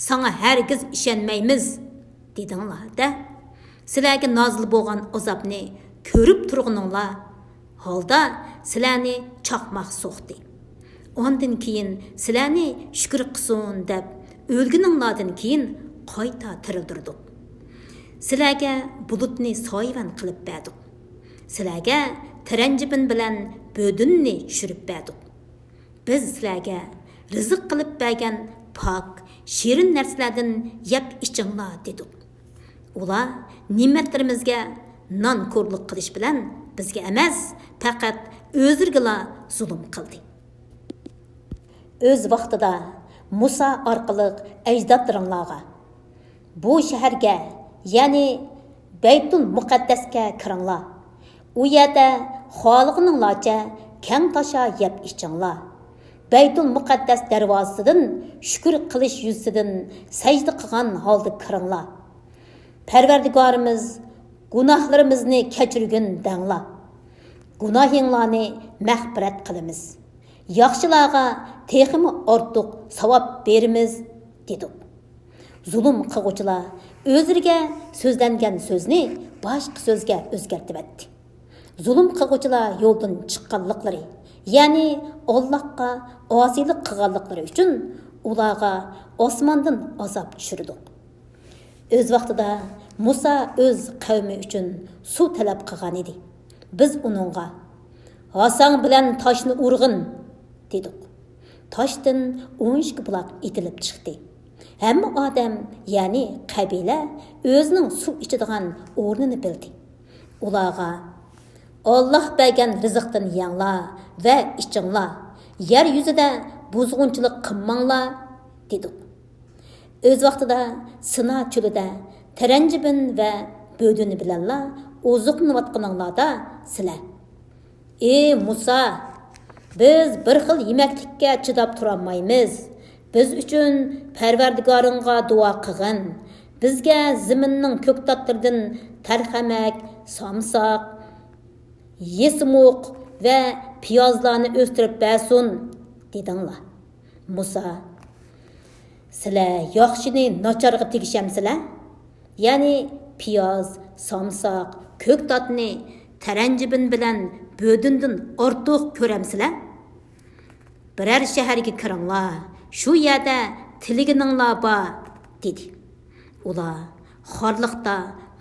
ساڭا ھەرگىز ئىشەنمەيمىز، دېدىڭلار-دە، سىلەرگە نازىل بولغان ئازابنى كۆرۈپ تۇرغىنىڭلار ھالدا سىلەرنى چاقماق سوقتى. ئاندىن كېيىن سىلەرنى شۈكۈر قىلسۇن دەپ ئۆلگىنىڭلاردىن كېيىن قايتا تىرىلدۈردۇق. سىلەرگە بۇلۇتنى سايىۋەن قىلىپ بەردۇق. سىلەرگە تىرەنجىبىن بىلەن بۆدۈننى چۈشۈرۈپ بەردۇق. بىز سىلەرگە رىزىق قىلىپ بەرگەن پاك، شېرىن نەرسىلەردىن يەپ ئىچىڭلار دېدۇق. ئۇلار نېمەتلىرىمىزگە نانكورلۇق قىلىش بىلەن بىزگە ئەمەس، پەقەت ئۆزلىرىگىلا زۇلۇم قىلدى. ئۆز ۋاقتىدا مۇسا ئارقىلىق ئەجدادلىرىڭلارغا، بۇ شەھەرگە، يەنى بەيتۇل مۇقەددەسكە كىرىڭلار. ئۇ يەردە خالىغىنىڭلارچە كەڭ تاشا يەپ ئىچىڭلار. بەيتۇل مۇقەددەس دەرۋازىسىدىن شۈكۈر قىلىش يۈزىسىدىن سەجدە قىلغان ھالدا كىرىڭلار. پەرۋەردىگارىمىز، گۇناھلىرىمىزنى كەچۈرگىن دەڭلار. گۇناھىڭلارنى مەغپىرەت قىلىمىز. ياخشىلارغا تېخىمۇ ئارتۇق ساۋاب بېرىمىز، دېدۇق. زۇلۇم قىلغۇچىلار ئۆزلىرىگە سۆزلەنگەن سۆزنى باشقا سۆزگە ئۆزگەرتىۋەتتى. زۇلۇم قىلغۇچىلار يولدىن چىققانلىقلىرى، يەنى ئاللاھقا ئاسىيلىق قىلغانلىقلىرى ئۈچۈن ئۇلارغا ئاسماندىن ئازاب چۈشۈردۇق. ئۆز ۋاقتىدا مۇسا ئۆز قەۋمى ئۈچۈن سۇ تەلەپ قىلغان ئىدى. بىز ئۇنىڭغا، «ھاساڭ بىلەن تاشنى ئۇرغىن» دېدۇق. تاشتىن ئون ئىككى بۇلاق ئېتىلىپ چىقتى. ھەممە ئادەم، يەنى قەبىلە ئۆزىنىڭ سۇ ئىچىدىغان ئورنىنى بىلدى. ئۇلارغا، «ئاللاھ بەرگەن رىزىقتىن يەڭلار ۋە ئىچىڭلار، يەر يۈزىدە بۇزغۇنچىلىق قىلماڭلار» دېدۇق. ئۆز ۋاقتىدا سىنا چۆلىدە تەرەنجىبىن ۋە بۆدۈنى بىلەنلا ئوزۇقلىنىۋاتقىنىڭلاردا سىلەر، «ئى مۇسا، بىز بىر خىل يېمەكلىككە چىداپ تۇرالمايمىز. بىز ئۈچۈن پەرۋەردىگارىڭغا دۇئا قىلغىن. بىزگە زېمىننىڭ كۆكتاتلىرىدىن تەرخەمەك، سامساق، يېسىمۇق ۋە پىيازلارنى ئۆستۈرۈپ بەرسۇن» دېدىڭلار. مۇسا، «سىلەر ياخشىنى ناچارغا تېگىشەمسىلەر؟ يەنى پىياز، سامساق، كۆكتاتنى تەرەنجىبىن بىلەن بۆدۈندىن ئارتۇق كۆرەمسىلەر؟ بىرەر شەھەرگە كىرىڭلار، شۇ يەردە تىلىگىنىڭلار بار» دېدى. ئۇلار خارلىقتا،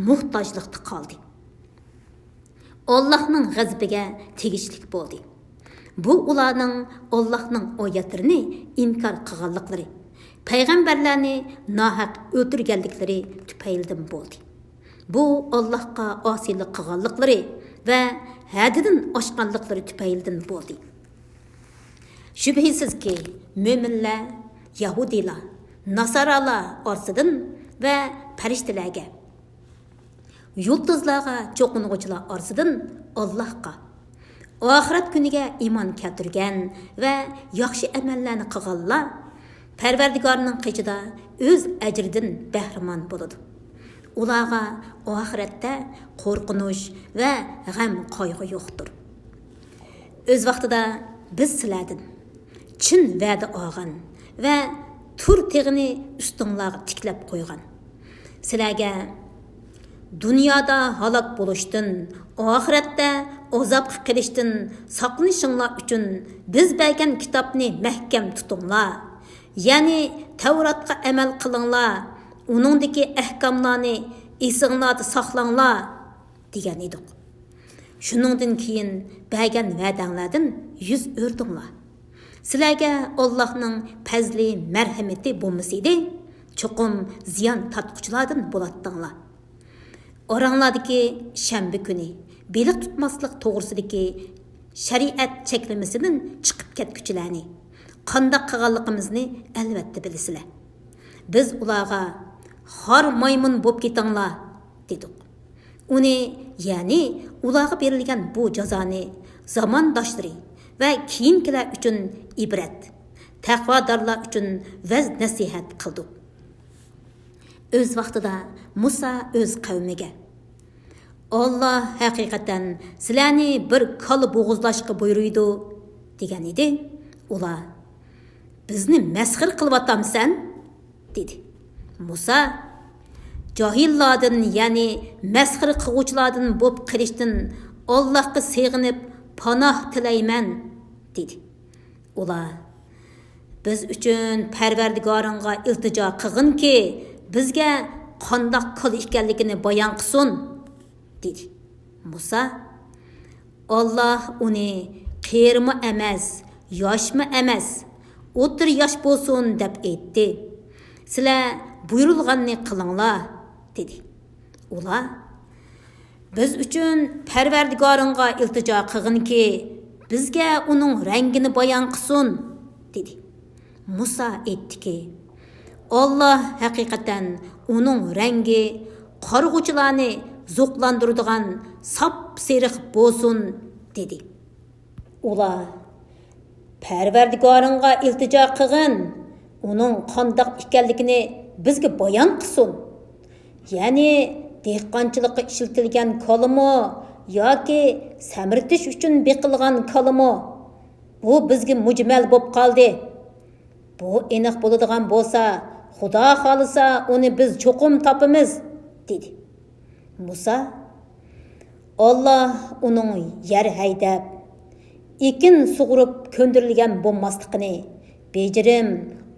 موھتاجلىقتا قالدى. ئاللاھنىڭ غەزىپىگە تېگىشلىك بولدى. بۇ ئۇلارنىڭ ئاللاھنىڭ ئايەتلىرىنى ئىنكار قىلغانلىقلىرى، پەيغەمبەرلەرنى ناھەق ئۆلتۈرگەنلىكلىرى تۈپەيلىدىن بولدى. بۇ ئاللاھقا ئاسىيلىق قىلغانلىقلىرى ۋە ھەددىدىن ئاشقانلىقلىرى تۈپەيلىدىن بولدى. شۈبھىسىزكى، مۆمىنلەر يەھۇدىيلار، ناسارالار ئارىسىدىن ۋە پەرىشتىلەرگە، يۇلتۇزلارغا چوقۇنغۇچىلار ئارىسىدىن ئاللاھقا، ئاخىرەت كۈنىگە ئىمان كەلتۈرگەن ۋە ياخشى ئەمەللەرنى قىلغانلار پەرۋەردىگارنىڭ قېشىدا ئۆز ئەجرىدىن بەھرىمەن بولىدۇ. ئۇلارغا ئاخىرەتتە قورقۇنچ ۋە غەم-قايغۇ يوقتۇر. ئۆز ۋاقتىدا بىز سىلەردىن چىن ۋەدە ئالغان ۋە تۇر تېغىنى ئۈستۈڭلارغا تىكلەپ قويغان. سىلەرگە دۇنيادا ھالاك بولۇشتىن، ئاخىرەتتە ئازابقا قېلىشتىن ساقلىنىشىڭلار ئۈچۈن بىز بەرگەن كىتابنى مەھكەم تۇتۇڭلار. يەنى تەۋراتقا ئەمەل قىلىڭلار، ئۇنىڭدىكى ئەھكاملارنى ئېسىڭلاردا ساقلاڭلار، دېگەن ئىدۇق. شۇنىڭدىن كېيىن بەرگەن ۋەدەڭلاردىن يۈز ئۆرۈدۈڭلار. سىلەرگە ئاللاھنىڭ پەزلى، مەرھىمىتى بولمىسىدى، چوقۇم زىيان تارتقۇچىلاردىن بولاتتىڭلار. ئاراڭلاردىكى شەنبە كۈنى بېلىق تۇتماسلىق توغرىسىدىكى شەرىئەت چەكلىمىسىدىن چىقىپ كەتكۈچىلەرنى قانداق قىلغانلىقىمىزنى ئەلۋەتتە بىلىسىلەر. بىز ئۇلارغا، «خار مايمۇن بوپ كېتىڭلار» دېدۇق. ئۇنى، يەنى ئۇلارغا بېرىلگەن بۇ جازانى زامانداشلىرى ۋە كېيىنكىلەر ئۈچۈن ئىبرەت، تەقۋادارلار ئۈچۈن ۋەز-نەسىھەت قىلدۇق. ئۆز ۋاقتىدا مۇسا ئۆز قەۋمىگە، «ئاللاھ ھەقىقەتەن سىلەرنى بىر كالا بوغۇزلاشقا بۇيرۇيدۇ» دېگەن ئىدى. ئۇلار، «بىزنى مەسخىرە قىلىۋاتامسەن؟» دېدى. مۇسا، «جاھىللاردىن، يەنى مەسخىرە قىلغۇچىلاردىن بولۇپ قېلىشتىن ئاللاھقا سېغىنىپ پاناھ تىلەيمەن» دېدى. ئۇلار، «بىز ئۈچۈن پەرۋەردىگارىڭغا ئىلتىجا قىلغىنكى، بىزگە قانداق كالا ئىكەنلىكىنى بايان قىلسۇن» دېدى. مۇسا، «ئاللاھ ئۇنى قېرىمۇ ئەمەس، ياشمۇ ئەمەس، ئوتتۇرا ياش بولسۇن دەپ ئېيتتى. سىلەر بۇيرۇلغاننى قىلىڭلار» دېدى. ئۇلار، «بىز ئۈچۈن پەرۋەردىگارىڭغا ئىلتىجا قىلغىنكى، بىزگە ئۇنىڭ رەڭگىنى بايان قىلسۇن» دېدى. مۇسا ئېيتتىكى، «ئاللا ھەقىقەتەن ئۇنىڭ رەڭگى قارىغۇچىلارنى زوقلاندۇرىدىغان ساپسېرىق بولسۇن» دېدى. ئۇلار، «پەرۋەردىگارىڭغا ئىلتىجا قىلغىن، ئۇنىڭ قانداق ئىكەنلىكىنى بىزگە بايان قىلسۇن. يەنى دېھقانچىلىققا ئىشلىتىلگەن كالىمۇ ياكى سەمرىتىش ئۈچۈن بېقىلغان كالىمۇ؟ بۇ بىزگە مۈجمەل بولۇپ قالدى. بۇ ئېنىق بولىدىغان بولسا، خۇدا خالىسا، ئۇنى بىز چوقۇم تاپىمىز» دېدى. مۇسا، «ئاللا ئۇنىڭ يەر ھەيدەپ، ئېكىن سۇغۇرۇپ كۆندۈرۈلگەن بولماسلىقىنى، بېجىرىم،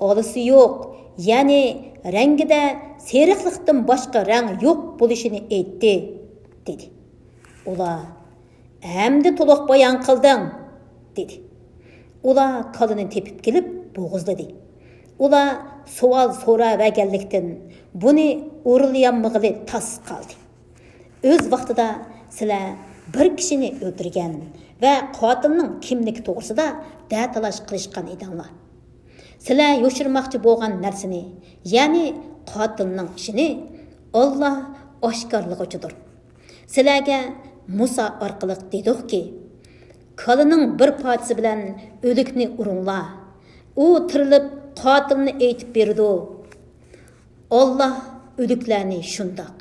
ئالىسى يوق، يەنى رەڭگىدە سېرىقلىقتىن باشقا رەڭ يوق بولۇشىنى ئېيتتى» دېدى. ئۇلار، «ئەمدى تولۇق بايان قىلدىڭ» دېدى. ئۇلار كالىنى تېپىپ كېلىپ بوغۇزلىدى. ئۇلار سوئال سوراۋەرگەنلىكتىن، بۇنى ئورۇنلىيالمىغىلى تاس قالدى. ئۆز ۋاقتىدا سىلەر بىر كىشىنى ئۆلتۈرگەن ۋە قاتىلنىڭ كىملىكى توغرىسىدا دەتالاش قىلىشقان ئىدىڭلار. سىلەر يوشۇرماقچى بولغان نەرسىنى، يەنى قاتىلنىڭ ئىشىنى ئاللا ئاشكارىلىغۇچىدۇر. سىلەرگە مۇسا ئارقىلىق دېدۇقكى، كالىنىڭ بىر پارچىسى بىلەن ئۆلۈكنى ئۇرۇڭلار، ئۇ تىرىلىپ قاتىلنى ئېيتىپ بېرىدۇ. ئاللا ئۆلۈكلەرنى شۇنداق،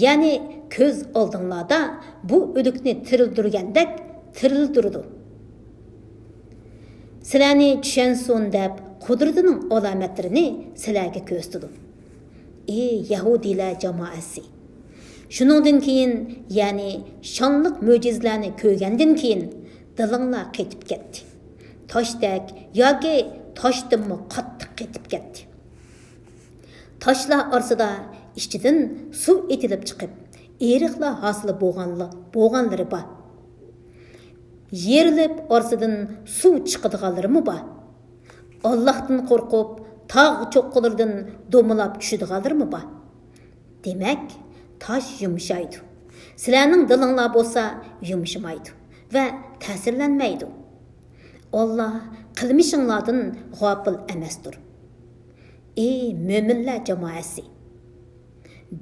يەنى كۆز ئالدىڭلاردا بۇ ئۆلۈكنى تىرىلدۈرگەندەك تىرىلدۈرىدۇ. سىلەرنى چۈشەنسۇن دەپ قۇدرىتىنىڭ ئالامەتلىرىنى سىلەرگە كۆرسىتىدۇ. ئى يەھۇدىيلار جامائەسى! شۇنىڭدىن كېيىن، يەنى شانلىق مۆجىزىلەرنى كۆرگەندىن كېيىن، دىلىڭلار قېتىپ كەتتى. تاشتەك ياكى تاشتىنمۇ قاتتىق قېتىپ كەتتى. تاشلار ئارىسىدا ئىچىدىن سۇ ئېتىلىپ چىقىپ، ئېرىقلار ھاسىل بولغانلىق، بولغانلىرى بار. يېرىلىپ ئارىسىدىن سۇ چىقىدىغانلىرىمۇ بار. ئاللاھتىن قورقۇپ، تاغ چوققىلىرىدىن دومىلاپ چۈشىدىغانلىرىمۇ بار. دېمەك، تاش يۇمشايدۇ. سىلەرنىڭ دىلىڭلار بولسا يۇمشىمايدۇ ۋە تەسىرلەنمەيدۇ. ئاللا قىلمىشىڭلاردىن غاپىل ئەمەستۇر. ئى مۆمىنلەر جامائەسى!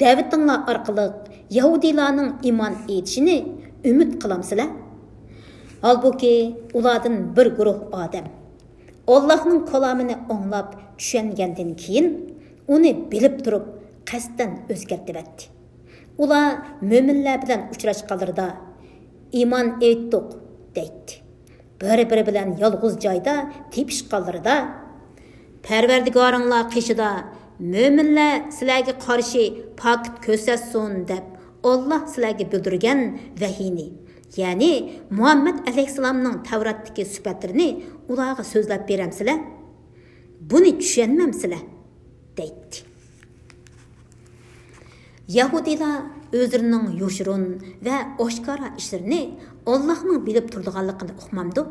دەۋىتىڭلار ئارقىلىق يەھۇدىيلارنىڭ ئىمان ئېيتىشىنى ئۈمىد قىلامسىلەر؟ ھالبۇكى، ئۇلاردىن بىر گۇرۇھ ئادەم ئاللاھنىڭ كالامىنى ئاڭلاپ چۈشەنگەندىن كېيىن، ئۇنى بىلىپ تۇرۇپ قەستەن ئۆزگەرتىۋەتتى. ئۇلار مۆمىنلەر بىلەن ئۇچراشقانلىرىدا، «ئىمان ئېيتتۇق» دەيتتى. بىر-بىرى بىلەن يالغۇز جايدا تېپىشقانلىرىدا، «پەرۋەردىگارىڭلار قېشىدا، مۆمىنلەر سىلەرگە قارشى پاكىت كۆرسەتسۇن» دەپ، ئاللا سىلەرگە بىلدۈرگەن ۋەھىينى، يەنى مۇھەممەد ئەلەيھىسسالامنىڭ تەۋراتتىكى سۈپەتلىرىنى ئۇلارغا سۆزلەپ بېرەمسىلەر؟ بۇنى چۈشەنمەمسىلەر؟ دەيتتى. يەھۇدىيلار ئۆزلىرىنىڭ يوشۇرۇن ۋە ئاشكارا ئىشلىرىنى ئاللاھنىڭ بىلىپ تۇرىدىغانلىقىنى ئۇقمامدۇ؟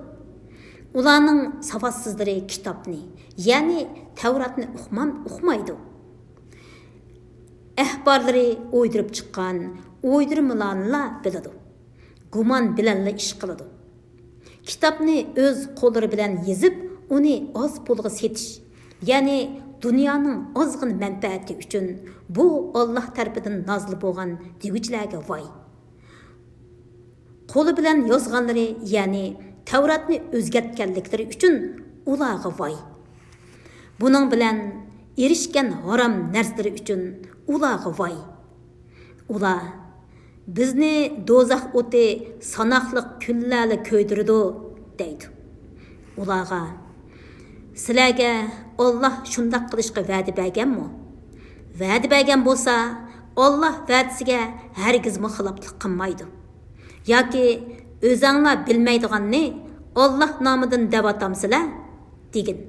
ئۇلارنىڭ ساۋاتسىزلىرى كىتابنى، يەنى تەۋراتنى ئۇقمام-، ئۇقمايدۇ. ئەھبارلىرى ئويدۇرۇپ چىققان ئويدۇرمىلارنىلا بىلىدۇ. گۇمان بىلەنلا ئىش قىلىدۇ. كىتابنى ئۆز قوللىرى بىلەن يېزىپ، ئۇنى ئاز پۇلغا سېتىش، يەنى دۇنيانىڭ ئازغىنە مەنپەئەتى ئۈچۈن، بۇ ئاللاھ تەرىپىدىن نازىل بولغان دېگۈچىلەرگە ۋاي! قولى بىلەن يازغانلىرى، يەنى تەۋراتنى ئۆزگەرتكەنلىكلىرى ئۈچۈن ئۇلارغا ۋاي! بۇنىڭ بىلەن ئېرىشكەن ھارام نەرسىلىرى ئۈچۈن ئۇلارغا ۋاي! ئۇلار، «بىزنى دوزاخ ئوتى ساناقلىق كۈنلەرلا كۆيدۈرىدۇ» دەيدۇ. ئۇلارغا، «سىلەرگە ئاللاھ شۇنداق قىلىشقا ۋەدە بەرگەنمۇ؟ ۋەدە بەرگەن بولسا، ئاللاھ ۋەدىسىگە ھەرگىزمۇ خىلاپلىق قىلمايدۇ. ياكى ئۆزەڭلار بىلمەيدىغاننى ئاللاھ نامىدىن دەۋاتامسىلەر؟» دېگىن.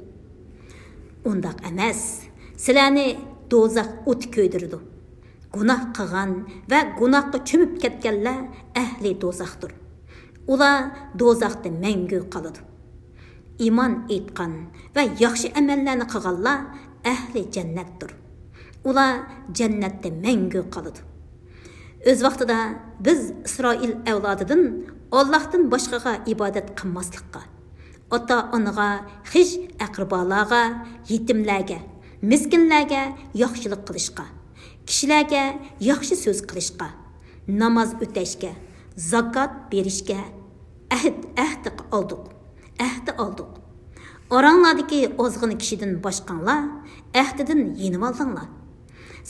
ئۇنداق ئەمەس، سىلەرنى دوزاخ ئوتى كۆيدۈرىدۇ. گۇناھ قىلغان ۋە گۇناھقا چۆمۈپ كەتكەنلەر ئەھلى دوزاختۇر. ئۇلار دوزاختا مەڭگۈ قالىدۇ. ئىمان ئېيتقان ۋە ياخشى ئەمەللەرنى قىلغانلار ئەھلى جەننەتتۇر. ئۇلار جەننەتتە مەڭگۈ قالىدۇ. ئۆز ۋاقتىدا بىز ئىسرائىل ئەۋلادىدىن ئاللاھتىن باشقىغا ئىبادەت قىلماسلىققا، ئاتا-ئانىغا، خىش-ئەقرىبالارغا، يېتىملەرگە، مىسكىنلەرگە ياخشىلىق قىلىشقا، كىشىلەرگە ياخشى سۆز قىلىشقا، ناماز ئۆتەشكە، زاكات بېرىشكە ئەھد، ئەھد ئالدۇق، ئەھدى ئالدۇق. ئاراڭلاردىكى ئازغىنە كىشىدىن باشقاڭلار ئەھدىدىن يېنىۋالدىڭلار.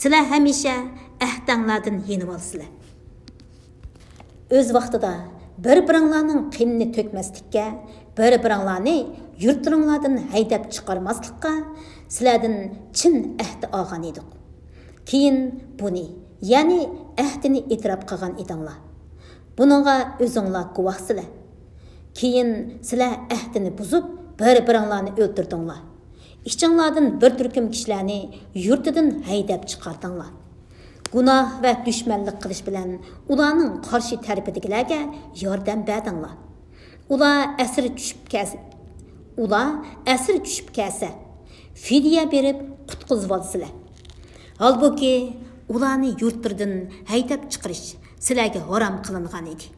سىلەر ھەمىشە ئەھدەڭلاردىن يېنىۋالىسىلەر. ئۆز ۋاقتىدا بىر-بىرىڭلارنىڭ قېنىنى تۆكمەسلىككە، بىر-بىرىڭلارنى يۇرتلىرىڭلاردىن ھەيدەپ چىقارماسلىققا سىلەردىن چىن ئەھدى ئالغان ئىدۇق. كېيىن بۇنى، يەنى ئەھدىنى ئېتىراپ قىلغان ئىدىڭلار. بۇنىڭغا ئۆزۈڭلار گۇۋاھسىلەر. كېيىن سىلەر ئەھدىنى بۇزۇپ، بىر-بىرىڭلارنى ئۆلتۈردۈڭلار. ئىچىڭلاردىن بىر تۈركۈم كىشىلەرنى يۇرتىدىن ھەيدەپ چىقاردىڭلار. گۇناھ ۋە دۈشمەنلىك قىلىش بىلەن ئۇلارنىڭ قارشى تەرىپىدىكىلەرگە ياردەم بەردىڭلار. ئۇلار ئەسىر چۈشۈپ كەلسە، ئۇلار ئەسىر چۈشۈپ كەلسە، فىدىيە بېرىپ قۇتقۇزۇۋالىسىلەر. ھالبۇكى، ئۇلارنى يۇرتلىرىدىن ھەيدەپ چىقىرىش سىلەرگە ھارام قىلىنغان ئىدى.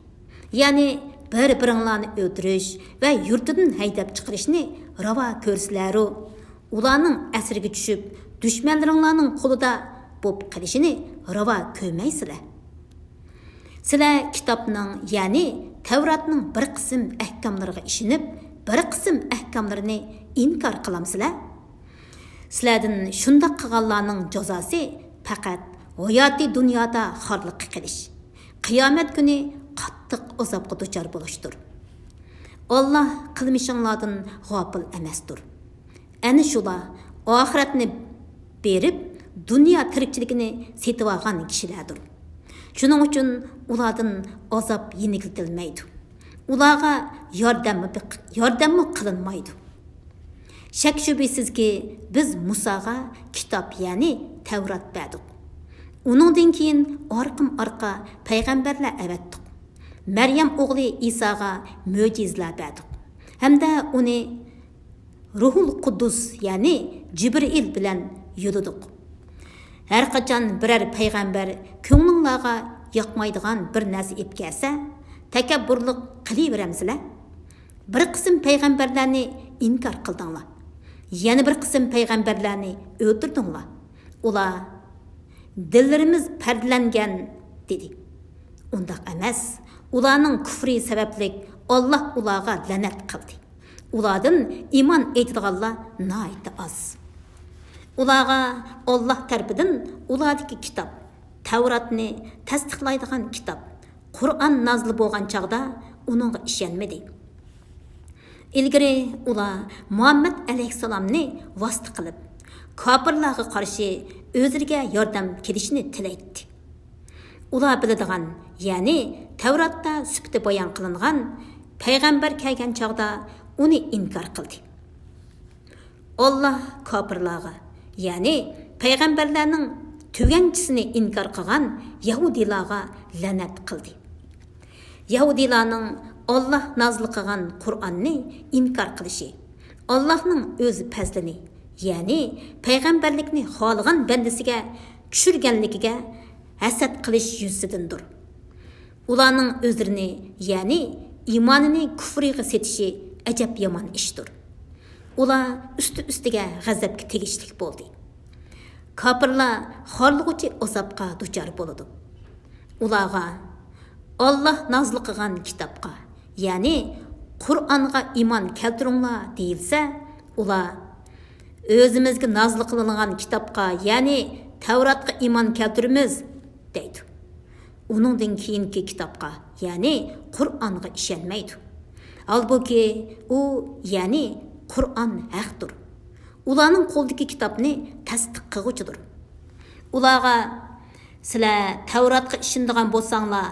يەنى بىر-بىرىڭلارنى ئۆلتۈرۈش ۋە يۇرتىدىن ھەيدەپ چىقىرىشنى راۋا كۆرسىلەرۇ، ئۇلارنىڭ ئەسىرىگە چۈشۈپ، دۈشمەنلىرىڭلارنىڭ قولىدا بولۇپ قېلىشىنى راۋا كۆرمەيسىلەر. سىلەر كىتابنىڭ، يەنى تەۋراتنىڭ بىر قىسىم ئەھكاملىرىغا ئىشىنىپ، بىر قىسىم ئەھكاملىرىنى ئىنكار قىلامسىلەر؟ سىلەردىن شۇنداق قىلغانلارنىڭ جازاسى پەقەت ھاياتىي دۇنيادا خارلىققا قېلىش، قىيامەت كۈنى قاتتىق ئازابقا دۇچار بولۇشتۇر. ئاللاھ قىلمىشىڭلاردىن غاپىل ئەمەستۇر. ئەنە شۇلار ئاخىرەتنى بېرىپ، دۇنيا تىرىكچىلىكىنى سېتىۋالغان كىشىلەردۇر. شۇنىڭ ئۈچۈن ئۇلاردىن ئازاب يېنىكلىتىلمەيدۇ. ئۇلارغا ياردەممۇ بېق-، ياردەممۇ قىلىنمايدۇ. شەك-شۈبھىسىزكى، بىز مۇساغا كىتاب، يەنى تەۋرات بەردۇق. ئۇنىڭدىن كېيىن ئارقىمۇ-ئارقا پەيغەمبەرلەر ئەۋەتتۇق. مەريەم ئوغلى ئىساغا مۆجىزىلەر بەردۇق ھەمدە ئۇنى روھۇل قۇددۇس، يەنى جىبرىئىل بىلەن يولىدۇق. ھەرقاچان بىرەر پەيغەمبەر كۆڭلۈڭلارغا ياقمايدىغان بىر نەرسە ئېلىپ كەلسە، تەكەببۇرلۇق قىلىۋېرەمسىلەر؟ بىر قىسىم پەيغەمبەرلەرنى ئىنكار قىلدىڭلار. يەنە بىر قىسىم پەيغەمبەرلەرنى ئۆلتۈردۈڭلار. ئۇلار، «دىللىرىمىز پەردىلەنگەن» دېدى. ئۇنداق ئەمەس. ئۇلارنىڭ كۇفرى سەۋەبلىك ئاللاھ ئۇلارغا لەنەت قىلدى. ئۇلاردىن ئىمان ئېيتىدىغانلار ناھايىتى ئاز. ئۇلارغا ئاللاھ تەرىپىدىن ئۇلاردىكى كىتاب، تەۋراتنى تەستىقلايدىغان كىتاب، قۇرئان نازىل بولغان چاغدا ئۇنىڭغا ئىشەنمىدى. ئىلگىرى ئۇلار مۇھەممەد ئەلەيھىسسالامنى ۋاسىتە قىلىپ، كاپىرلارغا قارشى ئۆزلىرىگە ياردەم كېلىشىنى تىلەيتتى. ئۇلار بىلىدىغان، يەنى تەۋراتتا سۈپىتى بايان قىلىنغان پەيغەمبەر كەلگەن چاغدا ئۇنى ئىنكار قىلدى. ئاللاھ كاپىرلارغا، يەنى پەيغەمبەرلەرنىڭ تۆگەنچىسىنى ئىنكار قىلغان يەھۇدىيلارغا لەنەت قىلدى. يەھۇدىيلارنىڭ ئاللاھ نازىل قىلغان قۇرئاننى ئىنكار قىلىشى، ئاللاھنىڭ ئۆز پەزلىنى، يەنى پەيغەمبەرلىكنى خالىغان بەندىسىگە چۈشۈرگەنلىكىگە ھەسەت قىلىش يۈزىسىدىندۇر. ئۇلارنىڭ ئۆزلىرىنى، يەنى ئىمانىنى كۇفرىغا سېتىشى ئەجەب يامان ئىشتۇر. ئۇلار ئۈستى-ئۈستىگە غەزەپكە تېگىشلىك بولدى. كاپىرلار خارلىغۇچى ئازابقا دۇچار بولىدۇ. ئۇلارغا، «ئاللاھ نازىل قىلغان كىتابقا، يەنى قۇرئانغا ئىمان كەلتۈرۈڭلار» دېيىلسە، ئۇلار، «ئۆزىمىزگە نازىل قىلىنغان كىتابقا، يەنى تەۋراتقا ئىمان كەلتۈرىمىز» دەيدۇ. ئۇنىڭدىن كېيىنكى كىتابقا، يەنى قۇرئانغا ئىشەنمەيدۇ. ھالبۇكى، ئۇ، يەنى قۇرئان ھەقتۇر. ئۇلارنىڭ قولىدىكى كىتابنى تەستىق قىلغۇچىدۇر. ئۇلارغا، «سىلەر تەۋراتقا ئىشىنىدىغان بولساڭلار،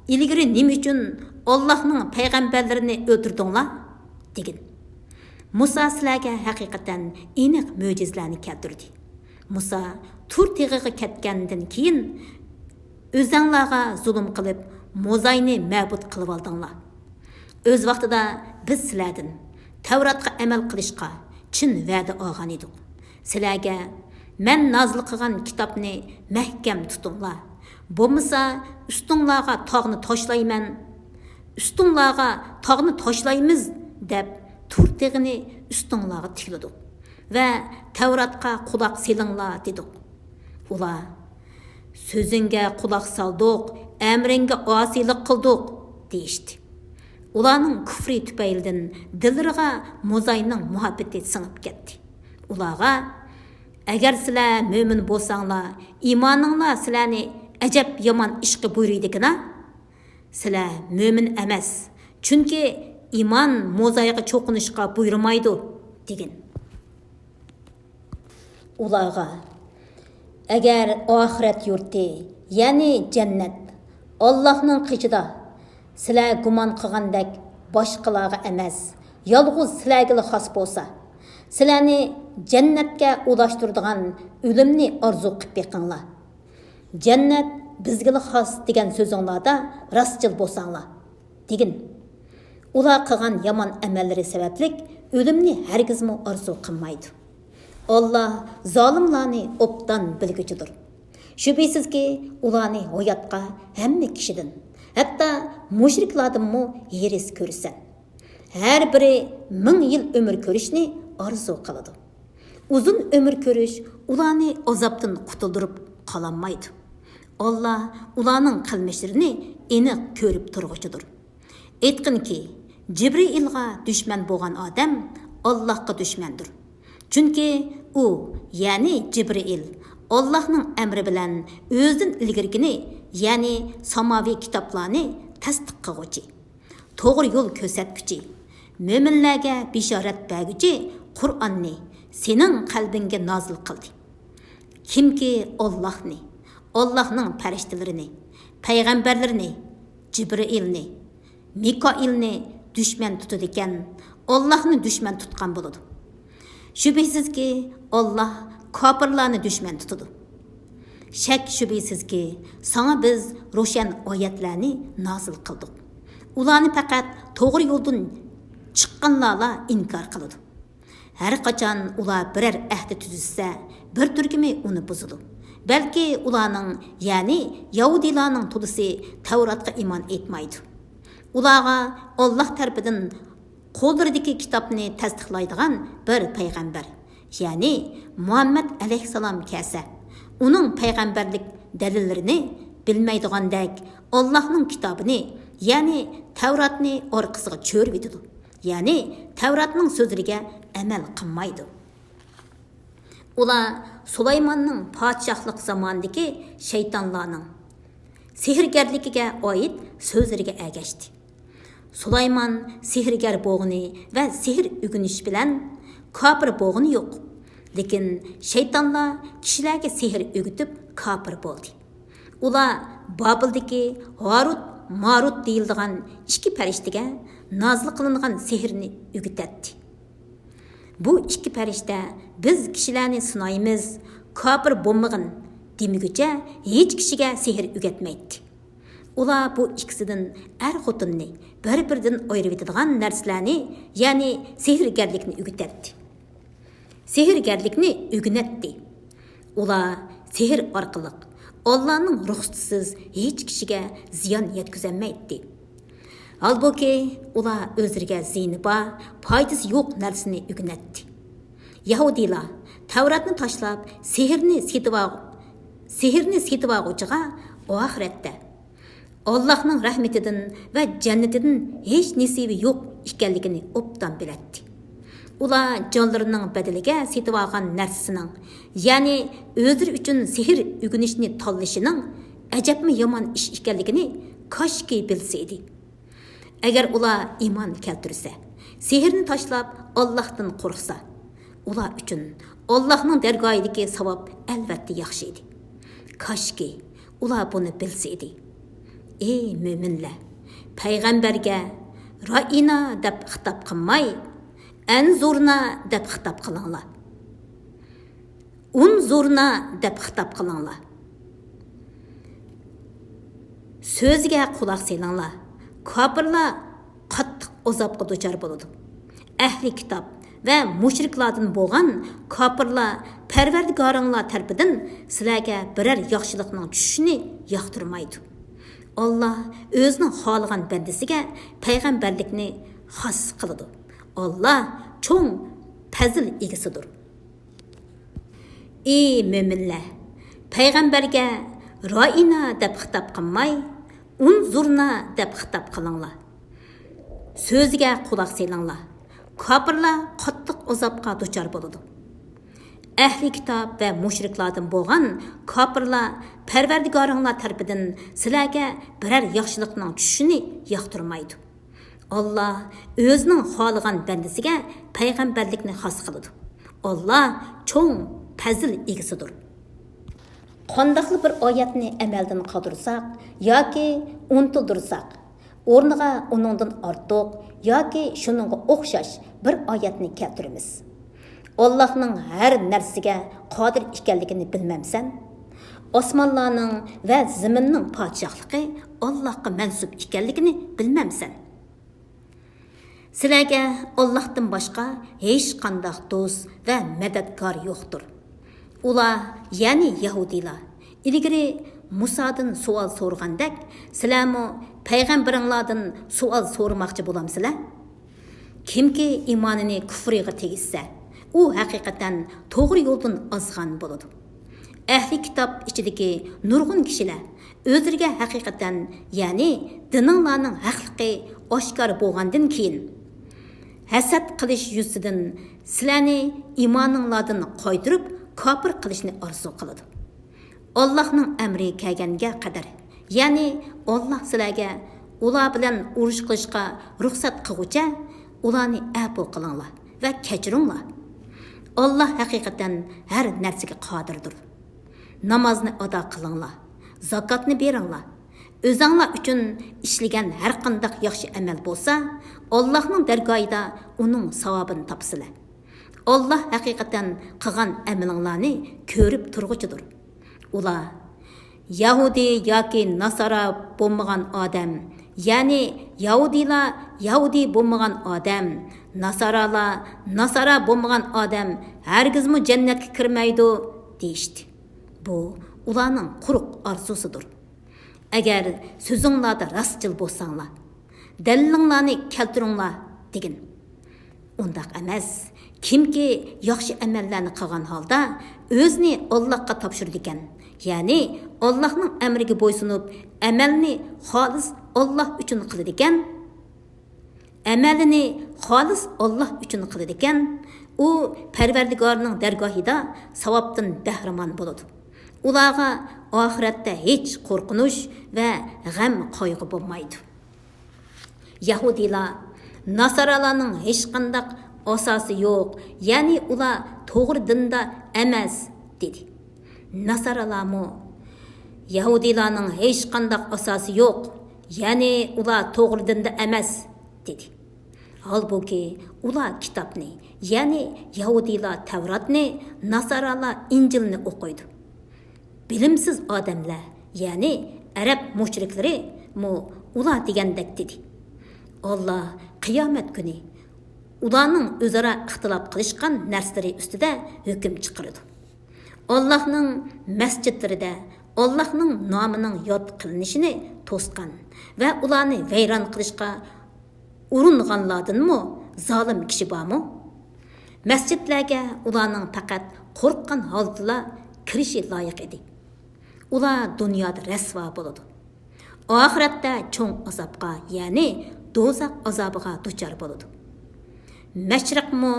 ئىلگىرى نېمە ئۈچۈن ئاللاھنىڭ پەيغەمبەرلىرىنى ئۆلتۈردۈڭلار؟» دېگىن. مۇسا سىلەرگە ھەقىقەتەن ئېنىق مۆجىزىلەرنى كەلتۈردى. مۇسا تۇر تېغىغا كەتكەندىن كېيىن، «ئۆزەڭلارغا زۇلۇم قىلىپ، موزاينى مەبۇد قىلىۋالدىڭلار. ئۆز ۋاقتىدا بىز سىلەردىن تەۋراتقا ئەمەل قىلىشقا چىن ۋەدە ئالغان ئىدۇق. سىلەرگە، مەن نازىل قىلغان كىتابنى مەھكەم تۇتۇڭلار، بولمىسا ئۈستۈڭلارغا تاغنى تاشلايمەن، ئۈستۈڭلارغا تاغنى تاشلايمىز دەپ تۇر تېغىنى ئۈستۈڭلارغا تىكلىدۇق ۋە تەۋراتقا قۇلاق سېلىڭلار دېدۇق. ئۇلار، سۆزۈڭگە قۇلاق سالدۇق، ئەمرىڭگە ئاسىيلىق قىلدۇق دېيىشتى. ئۇلارنىڭ كۇفرى تۈپەيلىدىن دىللىرىغا موزاينىڭ مۇھەببىتى سىڭىپ كەتتى. ئۇلارغا، ئەگەر سىلەر مۆمىن بولساڭلار، ئىمانىڭلار سىلەرنى ئەجەب يامان ئىشقا بۇيرۇيدىكىنا؟ سىلەر مۆمىن ئەمەس، چۈنكى ئىمان موزايغا چوقۇنۇشقا بۇيرۇمايدۇ، دېگىن. ئۇلارغا، ئەگەر ئاخىرەت يۇرتى، يەنى جەننەت، ئاللاھنىڭ قېشىدا، سىلەر گۇمان قىلغاندەك باشقىلارغا ئەمەس، يالغۇز سىلەرگىلا خاس بولسا، سىلەرنى جەننەتكە ئۇلاشتۇرىدىغان ئۆلۈمنى ئارزۇ قىلىپ بېقىڭلار. جەننەت بىزگىلا خاس دېگەن سۆزۈڭلاردا راستچىل بولساڭلار، دېگىن. ئۇلار قىلغان يامان ئەمەللىرى سەۋەبلىك ئۆلۈمنى ھەرگىزمۇ ئارزۇ قىلمايدۇ. ئاللا زالىملارنى ئوبدان بىلگۈچىدۇر. شۈبھىسىزكى، ئۇلارنى ھاياتقا ھەممە كىشىدىن، ھەتتا مۇشرىكلاردىنمۇ ھېرىس كۆرىسەن. ھەر بىرى مىڭ يىل ئۆمۈر كۆرۈشنى ئارزۇ قىلىدۇ. ئۇزۇن ئۆمۈر كۆرۈش ئۇلارنى ئازابتىن قۇتۇلدۇرۇپ قالالمايدۇ. ئاللا ئۇلارنىڭ قىلمىشلىرىنى ئېنىق كۆرۈپ تۇرغۇچىدۇر. ئېيتقىنكى، جىبرىئىلغا دۈشمەن بولغان ئادەم ئاللاھقا دۈشمەندۇر. چۈنكى ئۇ، يەنى جىبرىئىل، ئاللاھنىڭ ئەمرى بىلەن ئۆزىدىن ئىلگىرىكىنى، يەنى ساماۋىي كىتابلارنى تەستىق قىلغۇچى، توغرا يول كۆرسەتكۈچى، مۆمىنلەرگە بېشارەت بەرگۈچى قۇرئاننى سېنىڭ قەلبىڭگە نازىل قىلدى. كىمكى ئاللاھنى، ئاللاھنىڭ پەرىشتىلىرىنى، پەيغەمبەرلىرىنى، جىبرىئىلنى، مىكائىلنى دۈشمەن تۇتىدىكەن، ئاللاھنى دۈشمەن تۇتقان بولىدۇ. شۈبھىسىزكى، ئاللاھ كاپىرلارنى دۈشمەن تۇتىدۇ. شەك-شۈبھىسىزكى، ساڭا بىز روشەن ئايەتلەرنى نازىل قىلدۇق. ئۇلارنى پەقەت توغرا يولدىن چىققانلارلا ئىنكار قىلىدۇ. ھەر قاچان ئۇلار بىرەر ئەھدى تۈزۈشسە، بىر تۈركۈمى ئۇنى بۇزىدۇ. بەلكى ئۇلارنىڭ، يەنى يەھۇدىيلارنىڭ تولىسى تەۋراتقا ئىمان ئېيتمايدۇ. ئۇلارغا ئاللاھ تەرىپىدىن قوللىرىدىكى كىتابنى تەستىقلايدىغان بىر پەيغەمبەر، يەنى مۇھەممەد ئەلەيھىسسالام كەلسە، ئۇنىڭ پەيغەمبەرلىك دەلىللىرىنى بىلمەيدىغاندەك، ئاللاھنىڭ كىتابىنى، يەنى تەۋراتنى ئارقىسىغا چۆرۈۋېتىدۇ. يەنى تەۋراتنىڭ سۆزلىرىگە ئەمەل قىلمايدۇ. ئۇلار سۇلايماننىڭ پادىشاھلىق زامانىدىكى شەيتانلارنىڭ سېھىرگەرلىكىگە ئائىت سۆزلىرىگە ئەگەشتى. سۇلايمان سېھىرگەر بولغىنى ۋە سېھىر ئۆگىنىش بىلەن كاپىر بولغىنى يوق. لېكىن شەيتانلار كىشىلەرگە سېھىر ئۆگىتىپ كاپىر بولدى. ئۇلار بابىلدىكى ھاروت، ماروت دېيىلىدىغان ئىككى پەرىشتىگە نازىل قىلىنغان سېھىرنى ئۆگىتەتتى. بۇ ئىككى پەرىشتە، بىز كىشىلەرنى سىنايمىز، كاپىر بولمىغىن دېمىگۈچە ھېچ كىشىگە سېھىر ئۆگەتمەيتتى. ئۇلار بۇ ئىككىسىدىن ئەر-خوتۇننى بىر-بىرىدىن ئايرىۋېتىدىغان نەرسىلەرنى، يەنى سېھىرگەرلىكنى ئۆگىتەتتى. سېھىرگەرلىكنى ئۆگىنەتتى. ئۇلار سېھىر ئارقىلىق ئاللانىڭ رۇخسىتىسىز ھېچ كىشىگە زىيان يەتكۈزەلمەيتتى. ھالبۇكى، ئۇلار ئۆزلىرىگە زىيىنى بار، پايدىسى يوق نەرسىنى ئۆگىنەتتى. يەھۇدىيلار تەۋراتنى تاشلاپ، سېھىرنى سېتىۋال-، سېھىرنى سېتىۋالغۇچىغا ئاخىرەتتە ئاللاھنىڭ رەھمىتىدىن ۋە جەننىتىدىن ھېچ نېسىۋى يوق ئىكەنلىكىنى ئوبدان بىلەتتى. ئۇلار جانلىرىنىڭ بەدىلىگە سېتىۋالغان نەرسىسىنىڭ، يەنى ئۆزلىرى ئۈچۈن سېھىر ئۆگىنىشنى تاللىشىنىڭ ئەجەبمۇ يامان ئىش ئىكەنلىكىنى كاشكى بىلسە ئىدى. ئەگەر ئۇلار ئىمان كەلتۈرسە، سېھىرنى تاشلاپ، ئاللاھتىن قورقسا، ئۇلار ئۈچۈن ئاللاھنىڭ دەرگاھىدىكى ساۋاب ئەلۋەتتە ياخشى ئىدى. كاشكى ئۇلار بۇنى بىلسە ئىدى. ئەي مۆمىنلەر، پەيغەمبەرگە رائىنا دەپ خىتاب قىلماي، ئەنزۇرنا دەپ خىتاب قىلىڭلار. ئۇنزۇرنا دەپ خىتاب قىلىڭلار. سۆزىگە قۇلاق سېلىڭلار. كاپىرلار قاتتىق ئازابقا دۇچار بولىدۇ. ئەھلى كىتاب ۋە مۇشرىكلاردىن بولغان كاپىرلار پەرۋەردىگارىڭلار تەرىپىدىن سىلەرگە بىرەر ياخشىلىقنىڭ چۈشۈشىنى ياقتۇرمايدۇ. ئاللا ئۆزىنىڭ خالىغان بەندىسىگە پەيغەمبەرلىكنى خاس قىلىدۇ. ئاللا چوڭ پەزىل ئىگىسىدۇر. ئى مۆمىنلەر! پەيغەمبەرگە رائىنا دەپ خىتاب قىلماي، ئۇنزۇرنا دەپ خىتاب قىلىڭلار. سۆزىگە قۇلاق سېلىڭلار. كاپىرلار قاتتىق ئازابقا دۇچار بولىدۇ. ئەھلى كىتاب ۋە مۇشرىكلاردىن بولغان كاپىرلار پەرۋەردىگارىڭلار تەرىپىدىن سىلەرگە بىرەر ياخشىلىقنىڭ چۈشۈشىنى ياقتۇرمايدۇ. ئاللا ئۆزىنىڭ خالىغان بەندىسىگە پەيغەمبەرلىكنى خاس قىلىدۇ. ئاللا چوڭ پەزىل ئىگىسىدۇر. قانداقلا بىر ئايەتنى ئەمەلدىن قالدۇرساق ياكى ئۇنتۇلدۇرساق، ئورنىغا ئۇنىڭدىن ئارتۇق ياكى شۇنىڭغا ئوخشاش بىر ئايەتنى كەلتۈرىمىز. ئاللاھنىڭ ھەر نەرسىگە قادىر ئىكەنلىكىنى بىلمەمسەن؟ ئاسمانلارنىڭ ۋە زېمىننىڭ پادىشاھلىقى ئاللاھقا مەنسۇپ ئىكەنلىكىنى بىلمەمسەن؟ سىلەرگە ئاللاھتىن باشقا ھېچقانداق دوست ۋە مەدەتكار يوقتۇر. ئۇلار، يەنى يەھۇدىيلار، ئىلگىرى مۇسادىن سوئال سورىغاندەك، سىلەرمۇ پەيغەمبىرىڭلاردىن سوئال سورىماقچى بولامسىلەر؟ كىمكى ئىمانىنى كۇفرىغا تېگىشسە، ئۇ ھەقىقەتەن توغرا يولدىن ئازغان بولىدۇ. ئەھلى كىتاب ئىچىدىكى نۇرغۇن كىشىلەر ئۆزلىرىگە ھەقىقەتەن، يەنى دىنىڭلارنىڭ ھەقلىقى ئاشكارا بولغاندىن كېيىن، ھەسەت قىلىش يۈزىسىدىن سىلەرنى ئىمانىڭلاردىن قايتۇرۇپ، كاپىر قىلىشنى ئارزۇ قىلىدۇ. ئاللاھنىڭ ئەمرى كەلگەنگە قەدەر، يەنى ئاللاھ سىلەرگە ئۇلار بىلەن ئۇرۇش قىلىشقا رۇخسەت قىلغۇچە، ئۇلارنى ئەپۇ قىلىڭلار ۋە كەچۈرۈڭلار. ئاللاھ ھەقىقەتەن ھەر نەرسىگە قادىردۇر. نامازنى ئادا قىلىڭلار، زاكاتنى بېرىڭلار. ئۆزەڭلار ئۈچۈن ئىشلىگەن ھەرقانداق ياخشى ئەمەل بولسا، ئاللاھنىڭ دەرگاھىدا ئۇنىڭ ساۋابىنى تاپىسىلەر. ئاللاھ ھەقىقەتەن قىلغان ئەمىلىڭلارنى كۆرۈپ تۇرغۇچىدۇر. ئۇلار، يەھۇدىي ياكى ناسارا بولمىغان ئادەم، يەنى يەھۇدىيلار يەھۇدىي بولمىغان ئادەم، ناسارالار ناسارا بولمىغان ئادەم ھەرگىزمۇ جەننەتكە كىرمەيدۇ، دېيىشتى. بۇ ئۇلارنىڭ قۇرۇق ئارزۇسىدۇر. ئەگەر سۆزۈڭلاردا راستچىل بولساڭلار، دەلىلىڭلارنى كەلتۈرۈڭلار، دېگىن. ئۇنداق ئەمەس. كىمكى ياخشى ئەمەللەرنى قىلغان ھالدا ئۆزىنى ئاللاھقا تاپشۇرىدىكەن، يەنى ئاللاھنىڭ ئەمرىگە بويسۇنۇپ، ئەمەلنى خالىس ئاللاھ ئۈچۈن قىلىدىكەن، ئەمەلىنى خالىس ئاللاھ ئۈچۈن قىلىدىكەن، ئۇ پەرۋەردىگارنىڭ دەرگاھىدا ساۋابتىن بەھرىمەن بولىدۇ. ئۇلارغا ئاخىرەتتە ھېچ قورقۇنچ ۋە غەم-قايغۇ بولمايدۇ. يەھۇدىيلار، ناسارالارنىڭ ھېچقانداق ئاساسى يوق، يەنى ئۇلار توغرا دىندا ئەمەس، دېدى. ناسارالارمۇ، يەھۇدىيلارنىڭ ھېچقانداق ئاساسى يوق، يەنى ئۇلار توغرا دىندا ئەمەس، دېدى. ھالبۇكى، ئۇلار كىتابنى، يەنى يەھۇدىيلار تەۋراتنى، ناسارالار ئىنجىلنى ئوقۇيدۇ. بىلىمسىز ئادەملەر، يەنى ئەرەب مۇشرىكلىرىمۇ ئۇلار دېگەندەك دېدى. ئاللا قىيامەت كۈنى ئۇلارنىڭ ئۆزئارا ئىختىلاپ قىلىشقان نەرسىلىرى ئۈستىدە ھۆكۈم چىقىرىدۇ. ئاللاھنىڭ مەسچىتلىرىدە ئاللاھنىڭ نامىنىڭ ياد قىلىنىشىنى توسقان ۋە ئۇلارنى ۋەيران قىلىشقا ئۇرۇنغانلاردىنمۇ زالىم كىشى بارمۇ؟ مەسچىتلەرگە ئۇلارنىڭ پەقەت قورققان ھالىتىلا كىرىشى لايىق ئىدى. ئۇلار دۇنيادا رەسۋا بولىدۇ. ئاخىرەتتە چوڭ ئازابقا، يەنى دوزاخ ئازابىغا دۇچار بولىدۇ. مەشرىقمۇ،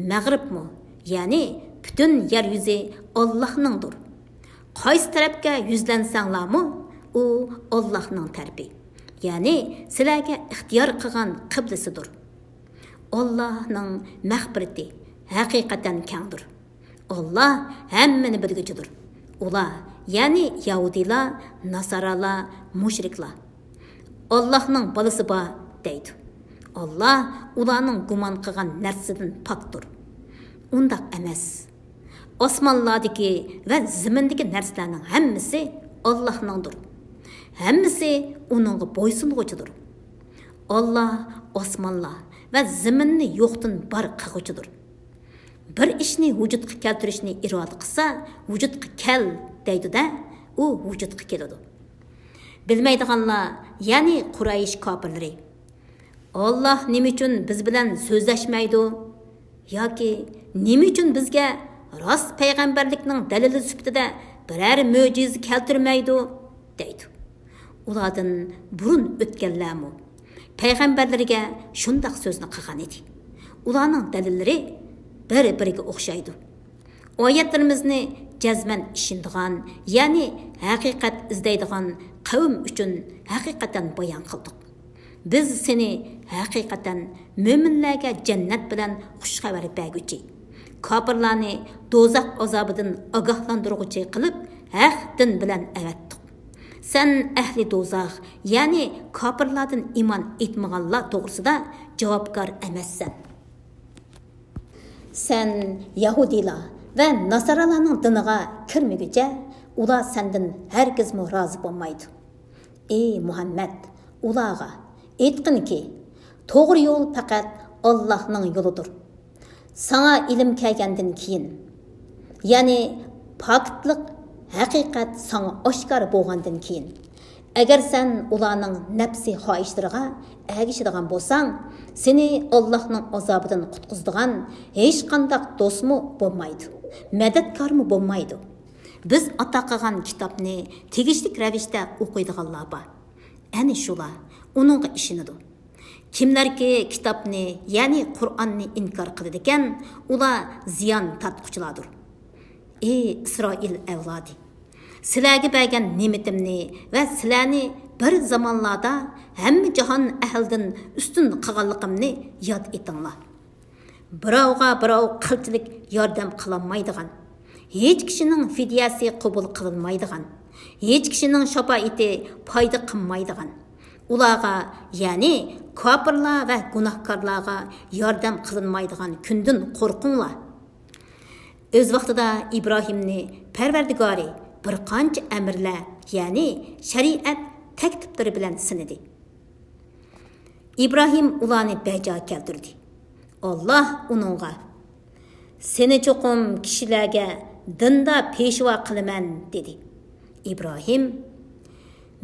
مەغرىبمۇ، يەنى پۈتۈن يەر يۈزى ئاللاھنىڭدۇر. قايسى تەرەپكە يۈزلەنسەڭلارمۇ، ئۇ ئاللاھنىڭ تەرىپى، يەنى سىلەرگە ئىختىيار قىلغان قىبلىسىدۇر. ئاللاھنىڭ مەغپىرىتى ھەقىقەتەن كەڭدۇر. ئاللا ھەممىنى بىلگۈچىدۇر. ئۇلار، يەنى يەھۇدىيلار، ناسارالار، مۇشرىكلار، ئاللاھنىڭ بالىسى بار دەيدۇ. ئاللا ئۇلارنىڭ گۇمان قىلغان نەرسىسىدىن پاكتۇر. ئۇنداق ئەمەس. ئاسمانلاردىكى ۋە زېمىندىكى نەرسىلەرنىڭ ھەممىسى ئاللاھنىڭدۇر. ھەممىسى ئۇنىڭغا بويسۇنغۇچىدۇر. ئاللا ئاسمانلار ۋە زېمىننى يوقتىن بار قىلغۇچىدۇر. بىر ئىشنى ۋۇجۇدقا كەلتۈرۈشنى ئىرادە قىلسا، ۋۇجۇدقا كەل دەيدۇ-دە، ئۇ ۋۇجۇدقا كېلىدۇ. بىلمەيدىغانلار، يەنى قۇرەيش كاپىرلىرى، «ئاللاھ نېمە ئۈچۈن بىز بىلەن سۆزلەشمەيدۇ؟ ياكى نېمە ئۈچۈن بىزگە راست پەيغەمبەرلىكنىڭ دەلىلى سۈپىتىدە بىرەر مۆجىزە كەلتۈرمەيدۇ؟» دەيدۇ. ئۇلاردىن بۇرۇن ئۆتكەنلەرمۇ پەيغەمبەرلىرىگە شۇنداق سۆزنى قىلغان ئىدى. ئۇلارنىڭ دەلىللىرى بىر-بىرىگە ئوخشايدۇ. ئايەتلىرىمىزنى جەزمەن ئىشىنىدىغان، يەنى ھەقىقەت ئىزدەيدىغان قەۋم ئۈچۈن ھەقىقەتەن بايان قىلدۇق. بىز سېنى ھەقىقەتەن مۆمىنلەرگە جەننەت بىلەن خۇش خەۋەر بەرگۈچى، كاپىرلارنى دوزاخ ئازابىدىن ئاگاھلاندۇرغۇچى قىلىپ ھەق دىن بىلەن ئەۋەتتۇق. سەن ئەھلى دوزاخ، يەنى كاپىرلاردىن ئىمان ئېيتمىغانلار توغرىسىدا جاۋابكار ئەمەسسەن. سەن يەھۇدىيلار ۋە ناسارالارنىڭ دىنىغا كىرمىگۈچە، ئۇلار سەندىن ھەرگىزمۇ رازى بولمايدۇ. ئى مۇھەممەد، ئۇلارغا ئېيتقىنكى، توغرا يول پەقەت ئاللاھنىڭ يولىدۇر. ساڭا ئىلىم كەلگەندىن كېيىن، يەنى پاكىتلىق ھەقىقەت ساڭا ئاشكارا بولغاندىن كېيىن، ئەگەر سەن ئۇلارنىڭ نەپسى خاھىشلىرىغا ئەگىشىدىغان بولساڭ، سېنى ئاللاھنىڭ ئازابىدىن قۇتقۇزىدىغان ھېچقانداق دوستمۇ بولمايدۇ، مەدەتكارمۇ بولمايدۇ. بىز ئاتا قىلغان كىتابنى تېگىشلىك رەۋىشتە ئوقۇيدىغانلار بار. ئەنە شۇلار ئۇنىڭغا ئىشىنىدۇ. كىملەركى كىتابنى، يەنى قۇرئاننى ئىنكار قىلىدىكەن، ئۇلار زىيان تارتقۇچىلاردۇر. ئى ئىسرائىل ئەۋلادى! سىلەرگە بەرگەن نېمىتىمنى ۋە سىلەرنى بىر زامانلاردا ھەممە جاھان ئەھلىدىن ئۈستۈن قىلغانلىقىمنى ياد ئېتىڭلار. بىراۋغا بىراۋ قىلچىلىك ياردەم قىلالمايدىغان، ھېچ كىشىنىڭ فىدىيەسى قوبۇل قىلىنمايدىغان، ھېچ كىشىنىڭ شاپائىتى پايدا قىلمايدىغان، ئۇلارغا، يەنى كاپىرلار ۋە گۇناھكارلارغا ياردەم قىلىنمايدىغان كۈندىن قورقۇڭلار. ئۆز ۋاقتىدا ئىبراھىمنى پەرۋەردىگارى بىر قانچە ئەمىرلەر، يەنى شەرىئەت تەكلىپلىرى بىلەن سىنىدى. ئىبراھىم ئۇلارنى بەجا كەلتۈردى. ئاللاھ ئۇنىڭغا، «سېنى چوقۇم كىشىلەرگە دىندا پېشۋا قىلىمەن» دېدى. ئىبراھىم،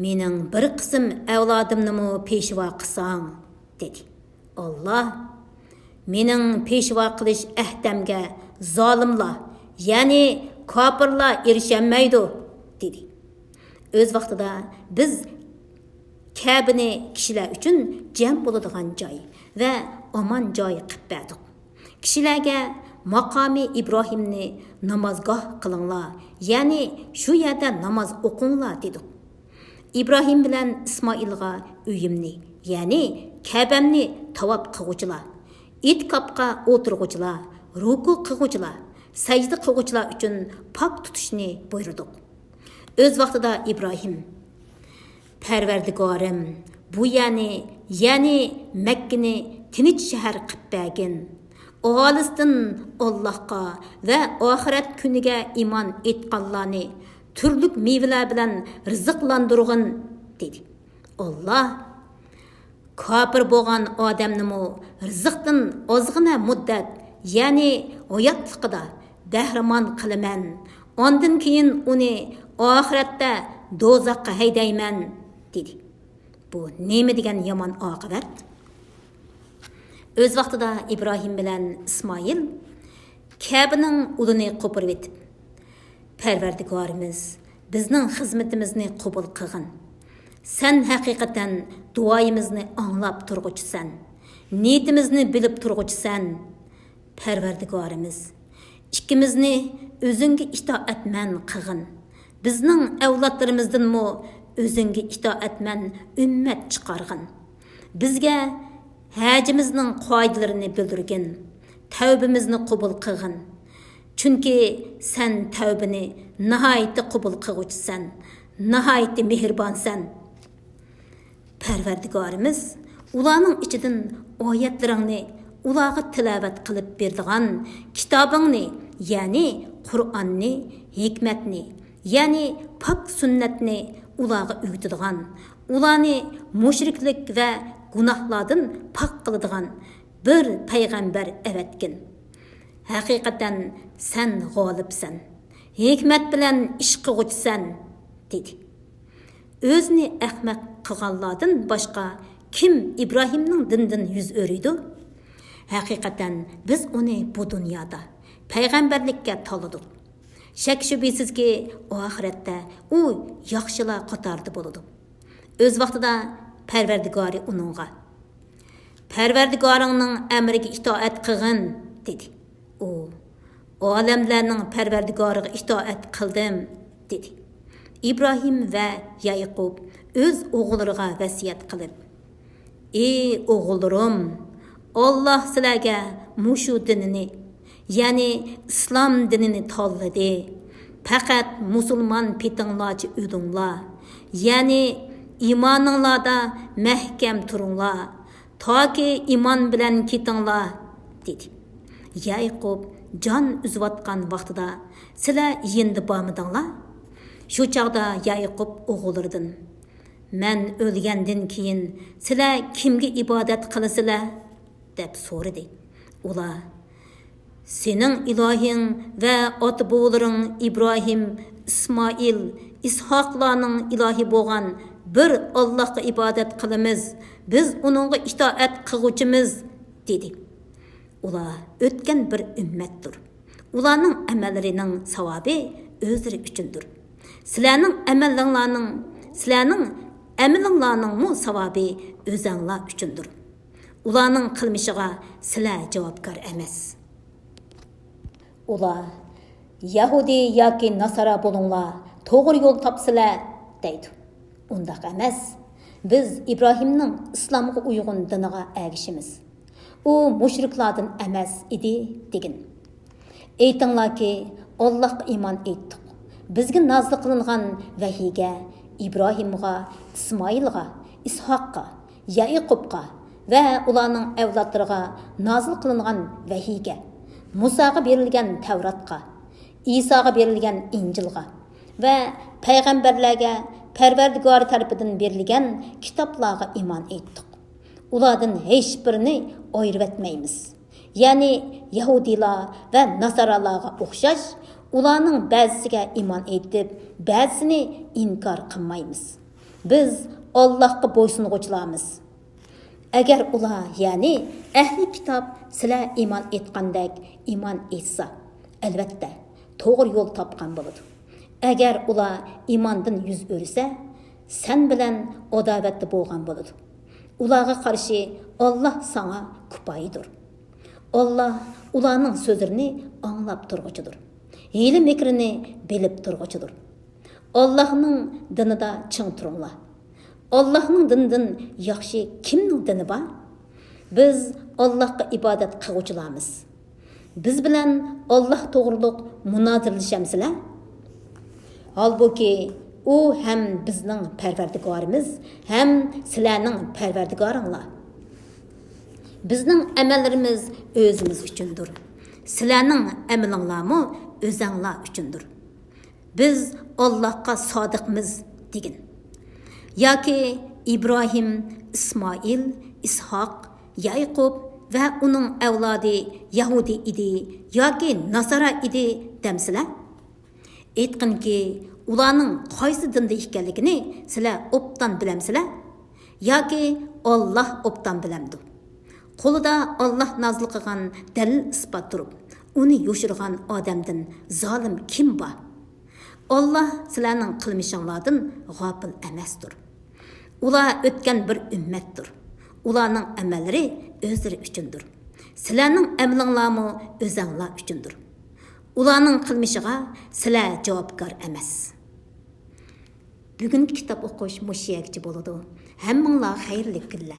«مېنىڭ بىر قىسىم ئەۋلادىمنىمۇ پېشۋا قىلساڭ» دېدى. ئاللاھ، «مېنىڭ پېشۋا قىلىش ئەھدەمگە زالىملار، يەنى كاپىرلار ئېرىشەلمەيدۇ» دېدى. ئۆز ۋاقتىدا بىز كەبىنى كىشىلەر ئۈچۈن جەم بولىدىغان جاي ۋە ئامان جاي قىلىپ بەردۇق. كىشىلەرگە، «ماقامى ئىبراھىمنى نامازگاھ قىلىڭلار، يەنى شۇ يەردە ناماز ئوقۇڭلار» دېدۇق. ئىبراھىم بىلەن ئىسمائىلغا ئۆيۈمنى، يەنى كەبەمنى تاۋاپ قىلغۇچىلار، ئېتىكاپقا ئولتۇرغۇچىلار، رۇكۇ قىلغۇچىلار، سەجدە قىلغۇچىلار ئۈچۈن پاك تۇتۇشنى بۇيرۇدۇق. ئۆز ۋاقتىدا ئىبراھىم، «پەرۋەردىگارىم، بۇ يەرنى، يەنى مەككىنى تىنچ شەھەر قىلىپ بەرگىن. ئاھالىسىدىن ئاللاھقا ۋە ئاخىرەت كۈنىگە ئىمان ئېيتقانلارنى تۈرلۈك مېۋىلەر بىلەن رىزىقلاندۇرغىن» دېدى. ئاللاھ، «كاپىر بولغان ئادەمنىمۇ رىزىقتىن ئازغىنە مۇددەت، يەنى ھاياتلىقىدا بەھرىمەن قىلىمەن، ئاندىن كېيىن ئۇنى ئاخىرەتتە دوزاخقا ھەيدەيمەن» دېدى. بۇ نېمە دېگەن يامان ئاقىۋەت؟ ئۆز ۋاقتىدا ئىبراھىم بىلەن ئىسمائىل كەبىنىڭ ئۇلىنى قوپۇرۇۋېتىپ، «پەرۋەردىگارىمىز، بىزنىڭ خىزمىتىمىزنى قوبۇل قىلغىن. سەن ھەقىقەتەن دۇئايىمىزنى ئاڭلاپ تۇرغۇچىسەن، نىيىتىمىزنى بىلىپ تۇرغۇچىسەن. پەرۋەردىگارىمىز، ئىككىمىزنى ئۆزۈڭگە ئىتائەتمەن قىلغىن. بىزنىڭ ئەۋلادلىرىمىزدىنمۇ ئۆزۈڭگە ئىتائەتمەن ئۈممەت چىقارغىن. بىزگە ھەجىمىزنىڭ قائىدىلىرىنى بىلدۈرگىن، تەۋبىمىزنى قوبۇل قىلغىن. چۈنكى سەن تەۋبىنى ناھايىتى قوبۇل قىلغۇچىسەن، ناھايىتى مېھرىبانسەن. پەرۋەردىگارىمىز، ئۇلارنىڭ ئىچىدىن ئايەتلىرىڭنى ئۇلارغا تىلاۋەت قىلىپ بېرىدىغان كىتابىڭنى، يەنى قۇرئاننى، ھېكمەتنى، يەنى پاك سۈننەتنى ئۇلارغا ئۆگىتىدىغان، ئۇلارنى مۇشرىكلىك ۋە گۇناھلاردىن پاك قىلىدىغان بىر پەيغەمبەر ئەۋەتكىن. ھەقىقەتەن سەن غالىبسەن، ھېكمەت بىلەن ئىش قىلغۇچىسەن، دېدى. ئۆزىنى ئەخمەق قىلغانلاردىن باشقا كىم ئىبراھىمنىڭ دىنىدىن يۈز ئۆرۈيدۇ؟ ھەقىقەتەن بىز ئۇنى بۇ دۇنيادا پەيغەمبەرلىككە تاللىدۇق. شەك-شۈبھىسىزكى، ئاخىرەتتە ئۇ ياخشىلار قاتارىدا بولىدۇ. ئۆز ۋاقتىدا پەرۋەردىگارى ئۇنىڭغا، «پەرۋەردىگارىڭنىڭ ئەمرىگە ئىتائەت قىلغىن» دېدى. ئۇ، «ئالەملەرنىڭ پەرۋەردىگارىغا ئىتائەت قىلدىم» دېدى. ئىبراھىم ۋە يەئقۇب ئۆز ئوغۇللىرىغا ۋەسىيەت قىلىپ، «ئى ئوغۇللىرىم، ئاللاھ سىلەرگە مۇشۇ دىننى، يەنى ئىسلام دىنىنى تاللىدى. پەقەت مۇسۇلمان پېتىڭلارچە ئۆلۈڭلار، يەنى ئىمانىڭلاردا مەھكەم تۇرۇڭلار، تاكى ئىمان بىلەن كېتىڭلار» دېدى. يەئقۇب جان ئۈزۈۋاتقان ۋاقتىدا، «سىلەر يېنىدا بارمىدىڭلار؟» شۇ چاغدا يەئقۇب ئوغۇللىرىدىن، «مەن ئۆلگەندىن كېيىن سىلەر كىمگە ئىبادەت قىلىسىلەر؟» دەپ سورىدى. ئۇلار، «سېنىڭ ئىلاھىڭ ۋە ئاتا-بوۋىلىرىڭ ئىبراھىم، ئىسمائىل، ئىسھاقلارنىڭ ئىلاھى بولغان بىر ئاللاھقا ئىبادەت قىلىمىز، بىز ئۇنىڭغا ئىتائەت قىلغۇچىمىز» دېدى. ئۇلار ئۆتكەن بىر ئۈممەتتۇر. ئۇلارنىڭ ئەمەللىرىنىڭ ساۋابى ئۆزلىرى ئۈچۈندۇر. سىلەرنىڭ ئەمەللىرىڭلارنىڭ، سىلەرنىڭ ئەمىلىڭلارنىڭمۇ ساۋابى ئۆزەڭلار ئۈچۈندۇر. ئۇلارنىڭ قىلمىشىغا سىلەر جاۋابكار ئەمەس. ئۇلار، «يەھۇدىي ياكى ناسارا بولۇڭلار، توغرا يول تاپسىلەر» دەيدۇ. ئۇنداق ئەمەس. «بىز ئىبراھىمنىڭ ئىسلامغا ئۇيغۇن دىنىغا ئەگىشىمىز. ئۇ مۇشرىكلاردىن ئەمەس ئىدى» دېگىن. ئېيتىڭلاركى، «ئاللاھقا ئىمان ئېيتتۇق. بىزگە نازىل قىلىنغان ۋەھىيگە، ئىبراھىمغا، ئىسمائىلغا، ئىسھاققا، يەئقۇبقا ۋە ئۇلارنىڭ ئەۋلادلىرىغا نازىل قىلىنغان ۋەھىيگە، مۇساغا بېرىلگەن تەۋراتقا، ئىساغا بېرىلگەن ئىنجىلغا ۋە پەيغەمبەرلەرگە پەرۋەردىگارى تەرىپىدىن بېرىلگەن كىتابلارغا ئىمان ئېيتتۇق. ئۇلاردىن ھېچبىرىنى ئايرىۋەتمەيمىز. يەنى يەھۇدىيلار ۋە ناسارالارغا ئوخشاش، ئۇلارنىڭ بەزىسىگە ئىمان ئېيتىپ، بەزىسىنى ئىنكار قىلمايمىز. بىز ئاللاھقا بويسۇنغۇچىلارمىز. ئەگەر ئۇلار، يەنى ئەھلى كىتاب سىلەر ئىمان ئېيتقاندەك ئىمان ئېيتسا، ئەلۋەتتە، توغرا يول تاپقان بولىدۇ. ئەگەر ئۇلار ئىماندىن يۈز ئۆرۈسە، سەن بىلەن ئاداۋەتتە بولغان بولىدۇ. ئۇلارغا قارشى ئاللاھ ساڭا كۇپايىدۇر. ئاللاھ ئۇلارنىڭ سۆزلىرىنى ئاڭلاپ تۇرغۇچىدۇر. ھىيلە-مىكرىنى بىلىپ تۇرغۇچىدۇر. ئاللاھنىڭ دىنىدا چىڭ تۇرۇڭلار. ئاللاھنىڭ دىنىدىن ياخشى كىمنىڭ دىنى بار؟ بىز ئاللاھقا ئىبادەت قىلغۇچىلارمىز. بىز بىلەن ئاللاھ توغرۇلۇق مۇنازىرىلىشەمسىلەر؟ ھالبۇكى، ئۇ ھەم بىزنىڭ پەرۋەردىگارىمىز، ھەم سىلەرنىڭ پەرۋەردىگارىڭلار. بىزنىڭ ئەمەللىرىمىز ئۆزىمىز ئۈچۈندۇر. سىلەرنىڭ ئەمىلىڭلارمۇ ئۆزەڭلار ئۈچۈندۇر. بىز ئاللاھقا سادىقمىز دېگىن. ياكى ئىبراھىم، ئىسمائىل، ئىسھاق، يەئقۇب ۋە ئۇنىڭ ئەۋلادى يەھۇدىي ئىدى ياكى ناسارا ئىدى دەمسىلەر؟ ئېيتقىنكى، ئۇلارنىڭ قايسى دىندا ئىكەنلىكىنى سىلەر ئوبدان بىلەمسىلەر؟ ياكى ئاللاھ ئوبدان بىلەمدۇ؟ قولىدا ئاللاھ نازىل قىلغان دەلىل-ئىسپات تۇرۇپ، ئۇنى يوشۇرغان ئادەمدىن زالىم كىم بار؟ ئاللاھ سىلەرنىڭ قىلمىشىڭلاردىن غاپىل ئەمەستۇر. ئۇلار ئۆتكەن بىر ئۈممەتتۇر. ئۇلارنىڭ ئەمەللىرى ئۆزلىرى ئۈچۈندۇر. سىلەرنىڭ ئەمىلىڭلارمۇ ئۆزەڭلار ئۈچۈندۇر. ئۇلارنىڭ قىلمىشىغا سىلەر جاۋابكار ئەمەس. بۈگۈنكى كىتاب ئوقۇش مۇشۇ يەرگىچە بولىدۇ. ھەممىڭلارغا خەيرلىك كۈنلەر.